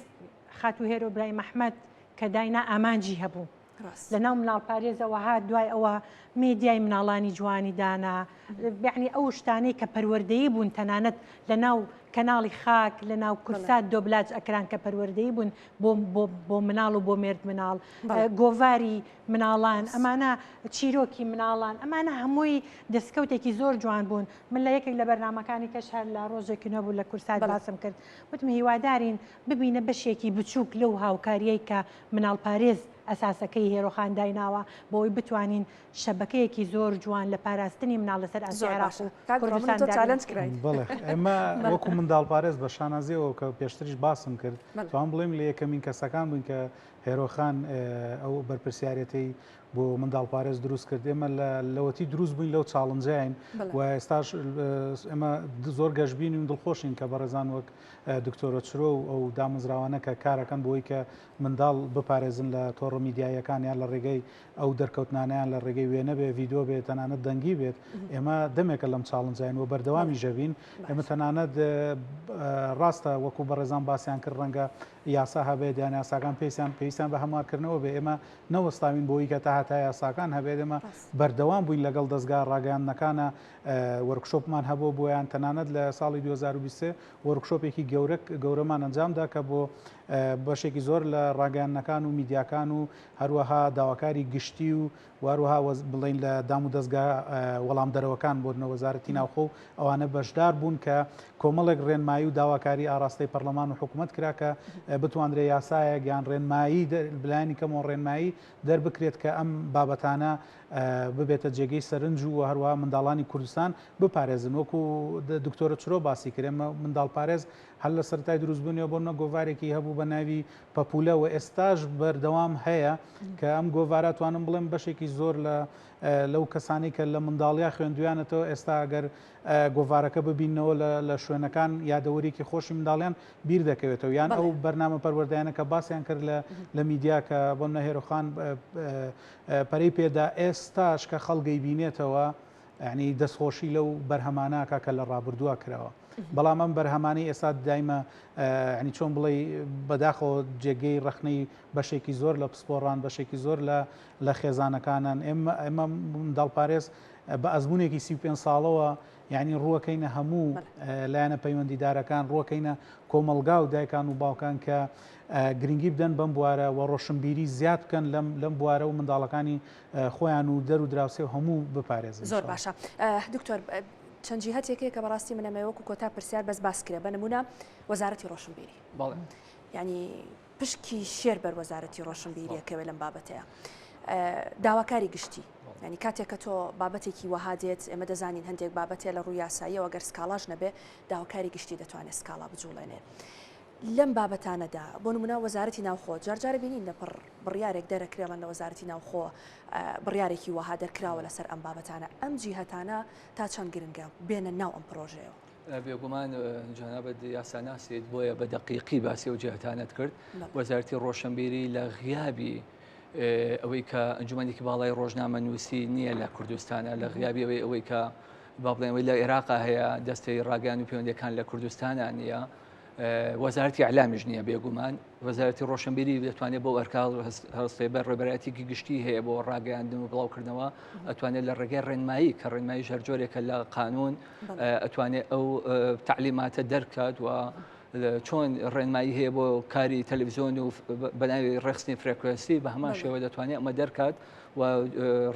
خاتوو هێرۆ برایم ئەحمەد کە داینا ئامانجی هەبوو لە ناو مناڵپارێزەوە هات دوای ئەوە مێدیای مناڵانی جوانی دانا یعنی ئەو شتانەی کە پەروەردەیی بوون تەنانەت لە ناو کەناڵی خاک لە ناو کورسات دۆبلاج ئەکران کە پەروەردەیی بوون بۆ بۆ مناڵ و بۆ مێرد مناڵ گۆڤاری مناڵان ئەمانە چیرۆکی مناڵان ئەمانە هەمووی دەستکەوتێکی زۆر جوان بوون من لە یەکێک لە بەرنمەکانی کەش هەر لە ڕۆژێکی نەبوو لە کورسات باسم کرد وتم هیوادارین ببینە بەشێکی بچووک لەو هاوکارییەی کە مناڵپارێز ئەساسەکەی هێرۆخان دایناوە بۆ ئەوەی بتوانین شەبەکەیەکی زۆر جوان لە پاراستنی مناڵ لەسەر ئاستی زۆر عێراق باشە و کاک بڕوا من کوردستان و تۆ دابین challenge بکەین. کراین. بەڵێ ئێمە وەکو منداڵپارێز بە شانازیەوە کە پێشتریش باسم کرد بەڵێ. توانم بڵێم لە یەکەمین کەسەکان بووین کە هێرۆخان ئەو بەرپرسیارێتەی بۆ منداڵپارێز دروست کرد ئێمە لە لەوەتی دروست بووین لەو challenge ەین و ئێستاش ئێمە زۆر گەشببین و دڵخۆشین کە بەڕێزان وەک دکتۆرە چرۆ و ئەو دامەزراوانە کە کارەکەن بۆی کە منداڵ بپارێزن لە تۆڕە میدیاییەکان یان لە ڕێگەی ئەو دەرکەوتنانیان لە ڕێگەی وێنە بێ ڤیدیۆ بێ تەنانەت دەنگی بێت ئێمە دەمێکە لەم challenge ین و بەردەوامی ژەبین ئێمە تەنانەت ڕاستە وەکو بەڕێزان باسییان کرد ڕەنگە یاسا هەبێت یان یاساکان پێویستیان پێویستیان بە هەموارکردنەوە بێ ئێمە نەوەستاوین بۆی کە تا هەتا یاساکان هەبێت ئێمە بەردەوام بووین لەگەڵ دەزگا ڕاگەیاندنەکانە. workshop مان هەبوو بۆیان تەنانەت لە ساڵی 2023 workshop ێکی گەورە گەورەمان ئەنجامدا کە بۆ بەشێکی زۆر لە ڕاگەیاندنەکان و میدیاکان و هەروەها داواکاری گشتی و و هەروەها بڵێین لە دام و دەزگا وەڵامدەرەوەکان بۆ نە وەزارەتی ناوخۆ و ئەوانە بەشدار بوون کە کۆمەڵێک ڕێنمایی و داواکاری ئاراستەی پەرلەمان و حکوومەت کرا کە بتواندرێ یاسایەک یان ڕێنمایی بلایەنی کەمەوە ڕێنمایی دەربکرێت کە ئەم بابەتانە ببێتە جێگەی سەرنج و هەروەها منداڵانی کوردستان بپارێزن وەکو دکتۆرە چرۆ باسی کرد ئێمە منداڵپارێز هەر لە سەرەتای دروستبوونیەوە بۆ نمونە گۆڤارێکی هەبوو بە ناوی پەپولە و ئێستاش بەردەوام هەیە کە ئەم گۆڤارە توانم بڵێم بەشێکی زۆر لە لەو کەسانی کە لە منداڵیا خوێندویانەتەوە ئێستا ئەگەر گۆڤارەکە ببینەوە لە شوێنەکان یادەوەریکی خۆشی منداڵیان بیر دەکەوێتەوە یان ئەو بەرنامە پەروەردەیانە کە باسیان کرد لە لە میدیا کە بۆ نە هێرۆخان پەرەی پێدا ئێستاش کە خەڵگەی بینێتەوە یانی دەستخۆشی لەو بەرهەمانە ئەکا کە لە ڕابردووە کراوە بەڵام ئەم بەرهەمانەی ئێستا دایمە ینی چۆن بڵێ بەداخەوە جێگەی ڕەخنەی بەشێکی زۆر لە پسپۆڕان بەشێکی زۆر لە لە خێزانەکانن ئێمە ئێمە منداڵپارێز بە ئەزمونێکی 35 ساڵەوە یعنی ڕووەکەینە هەموو لایەنە پەیوەندیدارەکان ڕووەکەینە کۆمەڵگا و دایکان و باوکان کە گرنگی بدەن بەم بوارە و ڕۆشنبیری زیاد بکەن لەم لەم بوارە و منداڵەکانی خۆیان و دەر و دراوسێ و هەموو بپارێزن. زۆر باشە دکتۆر چەند جیهەتێک هەیە کە بەڕاستی من ئەمەوێ وەکو کۆتا پرسیار بەس باس کرێ بە نمونە وەزارەتی ڕۆشنبیری بەڵێ یعنی پشکی شێر بەر وەزارەتی ڕۆشنبیریەکەوێ لەم بابەتەیە داواکاری گشتی ینی کاتێک کە تۆ بابەتێکی وەها دێت ئێمە دەزانین هەندێک بابەتێ لە ڕووی یاساییەوە گەر سکاڵاش نەبێ داواکاری گشتی دەتوانێت سکاڵا بجوڵێنێ لەم بابەتانەدا، بۆ نموونە وەزارەتی ناوخۆ، جارجارە بینین لە پڕ بڕیارێک دەرەکرێ ڵەن لە وەزارەتی ناوخۆ بڕیارێکی وەها دەرکراوە لەسەر ئەم بابەتانە، ئەم جیهەتانە تا چەند گرنگە بێنە ناو ئەم پرۆژەیەوە؟ بێگومان جەنابت یاساناسیت بۆیە بە دەقیقی باسی ئەو جیهەتانەت کرد. وەزارەتی ڕۆشنبیری لە غیابی ئەوەی کە ئەنجومەنێکی باڵای ڕۆژنامەنووسی نییە لە کوردستانە، لە غیابی ئەوەی ئەوەی کە با بڵێن ئەوەی لە عێراقا هەیە دەستەی ڕاگەیان و پەیوەندییەکان لە کوردستانە نییە، وەزارەتی ئیعلامیش نییە بێگومان وەزارەتی ڕۆشنبیری دەتوانێت بۆ ئەرکە هەڵستێ بە ڕێبەرایەتێکی گشتی هەیە بۆ ڕاگەیاندن و بڵاوکردنەوە ئەتوانێت لە ڕێگەی ڕێنمایی کە ڕێنمایی هەر جۆرێکە لە قانون ئەتوانێت ئەو تعلیماتە دەرکات و چۆن ڕێنمایی هەیە بۆ کاری تەلەڤزیۆن و بەناوی ڕێخستنی frequency بە هەمان شێوە دەتوانێت ئەمە دەرکات و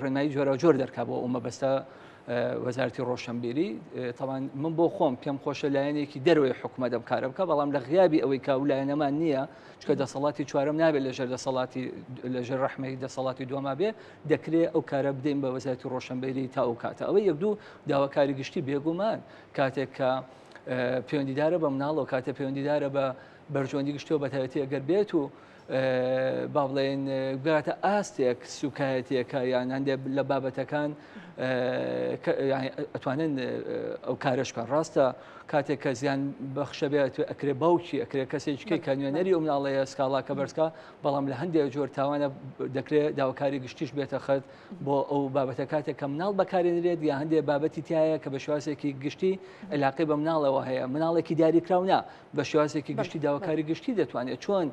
ڕێنمایی جۆراوجۆر دەرکا بۆ ئەو مەبەستە وەزارەتی ڕۆشنبیری تاوان من بۆ خۆم پێم خۆشە لایەنێکی دەرەوەی حکوومەت ئەم کارە بکە بەڵام لە غیابی ئەوەی کە ئەو لایەنەمان نییە چکە دەسەڵاتی چوارەم نابێت لەژێر دەسەڵاتی لەژێر ڕەحمەی دەسەڵاتی دوما بێ دەکرێت ئەو کارە بدەین بە وەزارەتی ڕۆشنبیری تا ئەو کاتە ئەوە یەک دوو داواکاری گشتی بێگومان کاتێک کە پەیوەندیدارە بە مناڵەوە کاتێ پەیوەندیدارە بە بەرژەوەندی گشتیەوە بەتایبەتی ئەگەر بێت و با بڵێن بگاتە ئاستێک سوکایەتیەکە یان هەندێک لە بابەتەکان ئەتوانن ئەو کارش بکەن ڕاستە کاتێک کە زیان بەخشە بێت ئەکرێ باوکی ئەکرێ کەسێکی کە نوێنەری ئەو مناڵەیە سکاڵاکە بەرزکە بەڵام لە هەندێک جۆر تاوانە دەکرێت داواکاری گشتیش بێتە خەت بۆ ئەو بابەتە کاتێک کە مناڵ بەکارێنرێت یا هەندێک بابەتی تایە کە بە شێوازێکی گشتی علاقەی بە مناڵەوە هەیە مناڵێکی دیاریکراو نا بە شێوازێکی گشتی داواکاری گشتی دەتوانێت چۆن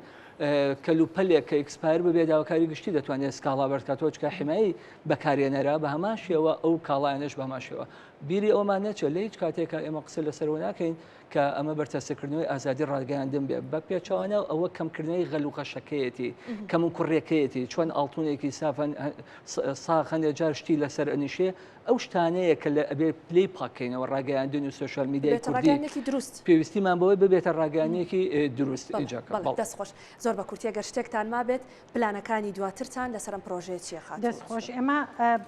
کەلوپەلێک کە expire ببێ داواکاری گشتی دەتوانێت سکاڵا بەرزکاتەوە چکە حمایی بەکارێنەرە بە هەمان شێوە ئەو کاڵایانش بە هەمان شێوە بیری ئەومان نەچێت لە هیچ کاتێکە ئێمە قسە لەسەرەوە ناکەین کە ئەمە بەرتەسکردنەوەی ئازادی ڕاگەیاندن بێ بە پێچەوانە ئەوە کەمکردنەوەی غەل و غەشەکەیەتی کەم و کوڕێکەیەتی چۆن ئاڵتونێکی سافەن ساغ هەندێک جار شتی لەسەر ئەنیشێ ئەو شتانەیە کە لە ئەبێ پلی پاکەینەوە ڕاگەیاندن و سۆشیال میدیای کوردی دروست پێویستیمان بەوەی ببێتە ڕاگەیاندنێکی دروست دەست خۆش زۆر بە کورتی گەر شتێکتان مابێت پلانەکانی دواترتان لەسەر ئەم پرۆژەیە چییە خاتوو؟ دەست خۆش ئێمە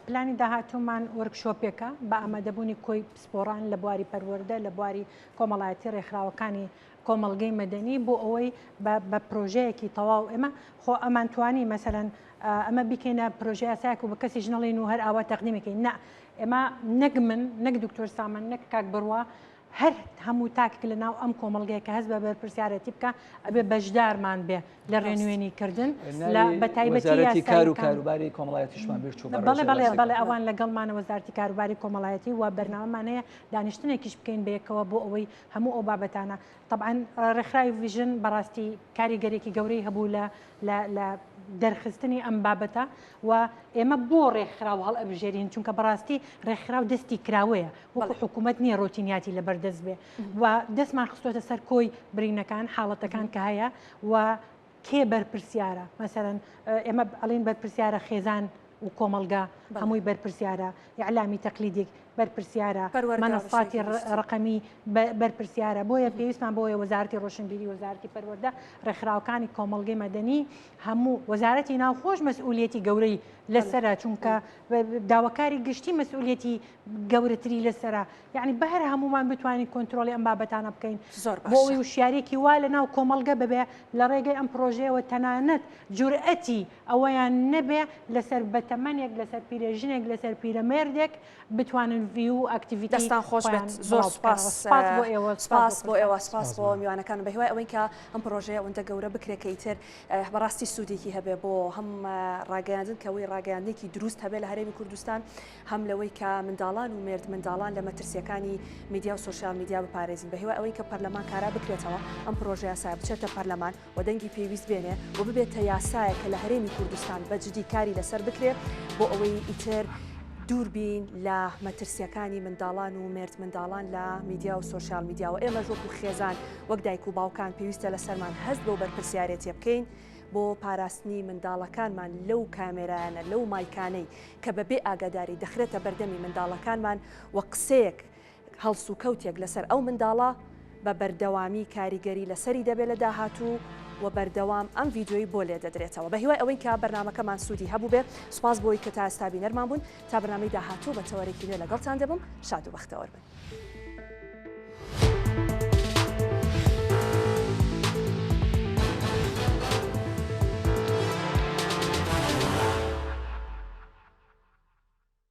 پلانی داهاتوومان workshop ێکە بە ئامادەبوونی کۆی پسپۆڕان لە بواری پەروەردە لە بواری کۆمەڵایەتی ڕێکخراوەکانی کۆمەڵگەی مەدەنی بۆ ئەوەی بە پرۆژەیەکی تەواو ئێمە خۆ ئەمانتوانی مەسەلەن ئەمە بیکەینە پرۆژە یاسایەک و بە کەسیش نەڵێین و هەر ئاوا تەقدیمی کەین نا ئێمە نەک من نەک دکتۆر سامان نەک کاک بڕوا هەر هەموو تاکێک لە ناو ئەم کۆمەڵگەیە کە هەست بە بەرپرسیارەتی بکە ئەبێ بەشدارمان بێ لە ڕێنوێنی کردن لە بە تایبەتی وەزارەتی کار و کاروباری کۆمەڵایەتیشمان بیر چوو بەڵێ بەڵێ بەڵێ ئەوان لەگەڵمانە وەزارەتی کاروباری کۆمەڵایەتی و بەرنامەمان هەیە دانیشتنێکیش بکەین بەیەکەوە بۆ ئەوەی هەموو ئەو بابەتانە تەبعەن ڕێکخراوی ڤیژن بەڕاستی کاریگەرێکی گەورەی هەبوو لە لە لە دەرخستنی ئەم بابەتە و ئێمە بۆ ڕێکخراو هەڵئەبژێرین چونکە بەڕاستی ڕێکخراو دەستی کراوەیە وەکو حکوومەت نییە ڕۆتینیاتی لەبەردەست بێ و دەستمان خستۆتە سەر کۆی برینەکان حاڵەتەکان کە هەیە و کێ بەرپرسیارە مەسەرەن ئێمە ئەڵین بەرپرسیارە خێزان و کۆمەڵگا هەمووی بەرپرسیارە ئیعلامی تەقلیدیک بەرپرسیارە مەنەساتی ڕەقەمی بەرپرسیارە بۆیە پێویستمان بۆیە وەزارەتی ڕۆشنبیری وەزارەتی پەروەردە ڕێکخراوەکانی کۆمەڵگەی مەدەنی هەموو وەزارەتی ناوخۆش مەسئولیەتی گەورەی لەسەرە چونکە داواکاری گشتی مەسئولیەتی گەورەتری لەسەرە یعنی بەهر هەمومان بتوانین کۆنترۆڵی ئەم بابەتانە بکەین زۆر بۆ ئەوەی وشیارێکی وا لە ناو کۆمەڵگە ببێ لە ڕێگەی ئەم پرۆژەیەوە تەنانەت جورئەتی ئەوەیان نەبێ لەسەر بەتەمەنێک لەسەر پیرێژنێک لەسەر پیرەمێردێک بتوانن ڤیو و activity دەستان خۆش بێت خۆیان زۆر بڵاو سوپاس بکەنەوە. سوپاس بۆ ئێوە سوپاس سوپاس بۆ بۆ ئێوە فرسەت. سوپاس سوپاس بۆ بۆ میوانەکان بە هیوای ئەوەین کە ئەم پرۆژەیە ئەوەندە گەورە بکرێت کە ئیتر بەڕاستی سوودێکی هەبێ بۆ هەم ڕاگەیاندن کە ئەوەی ڕاگەیاندنێکی دروست هەبێ لە هەرێمی کوردستان هەم لەوەی کە منداڵان و مێرد منداڵان لە مەترسیەکانی میدیا و سۆشیال میدیا بپارێزین بە هیوای ئەوەین کە پەرلەمان کارا بکرێتەوە ئەم پرۆژە یاسایە بچێتە پەرلەمان و دەنگی پێویست بێنێ و ببێتە یاسایەک کە لە هەرێمی کوردستان بە جدی کاری لەسەر بکرێ بۆ ئەوەی ئیتر دوور بین لە مەترسیەکانی منداڵان و مێرد منداڵان لە میدیا و سۆشیال میدیاوە ئێمەش وەکو خێزان وەک دایک و باوکان پێویستە لەسەرمان هەست بەو بەرپرسیارێتیە بکەین بۆ پاراستنی منداڵەکانمان لەو کامێرایانە لەو مایکانەی کە بەبێ ئاگاداری دەخرێتە بەردەمی منداڵەکانمان و قسەیەک هەڵسوکەوتێک لەسەر ئەو منداڵە بە بەردەوامی کاریگەری لەسەری دەبێت لە داهاتوو و بەردەوام ئەم ڤیدیۆی بۆ لێدەدرێتەوە. بە هیوای ئەوەین کە بەرنامەکەمان سوودی هەبووبێ. سوپاس بۆی کە تا ئێستا بینەرمان بوون. تا بەرنامەی داهاتوو بە تەوەرێکی نوێ لەگەڵتان دەبم. شاد و بەختەوەر بن.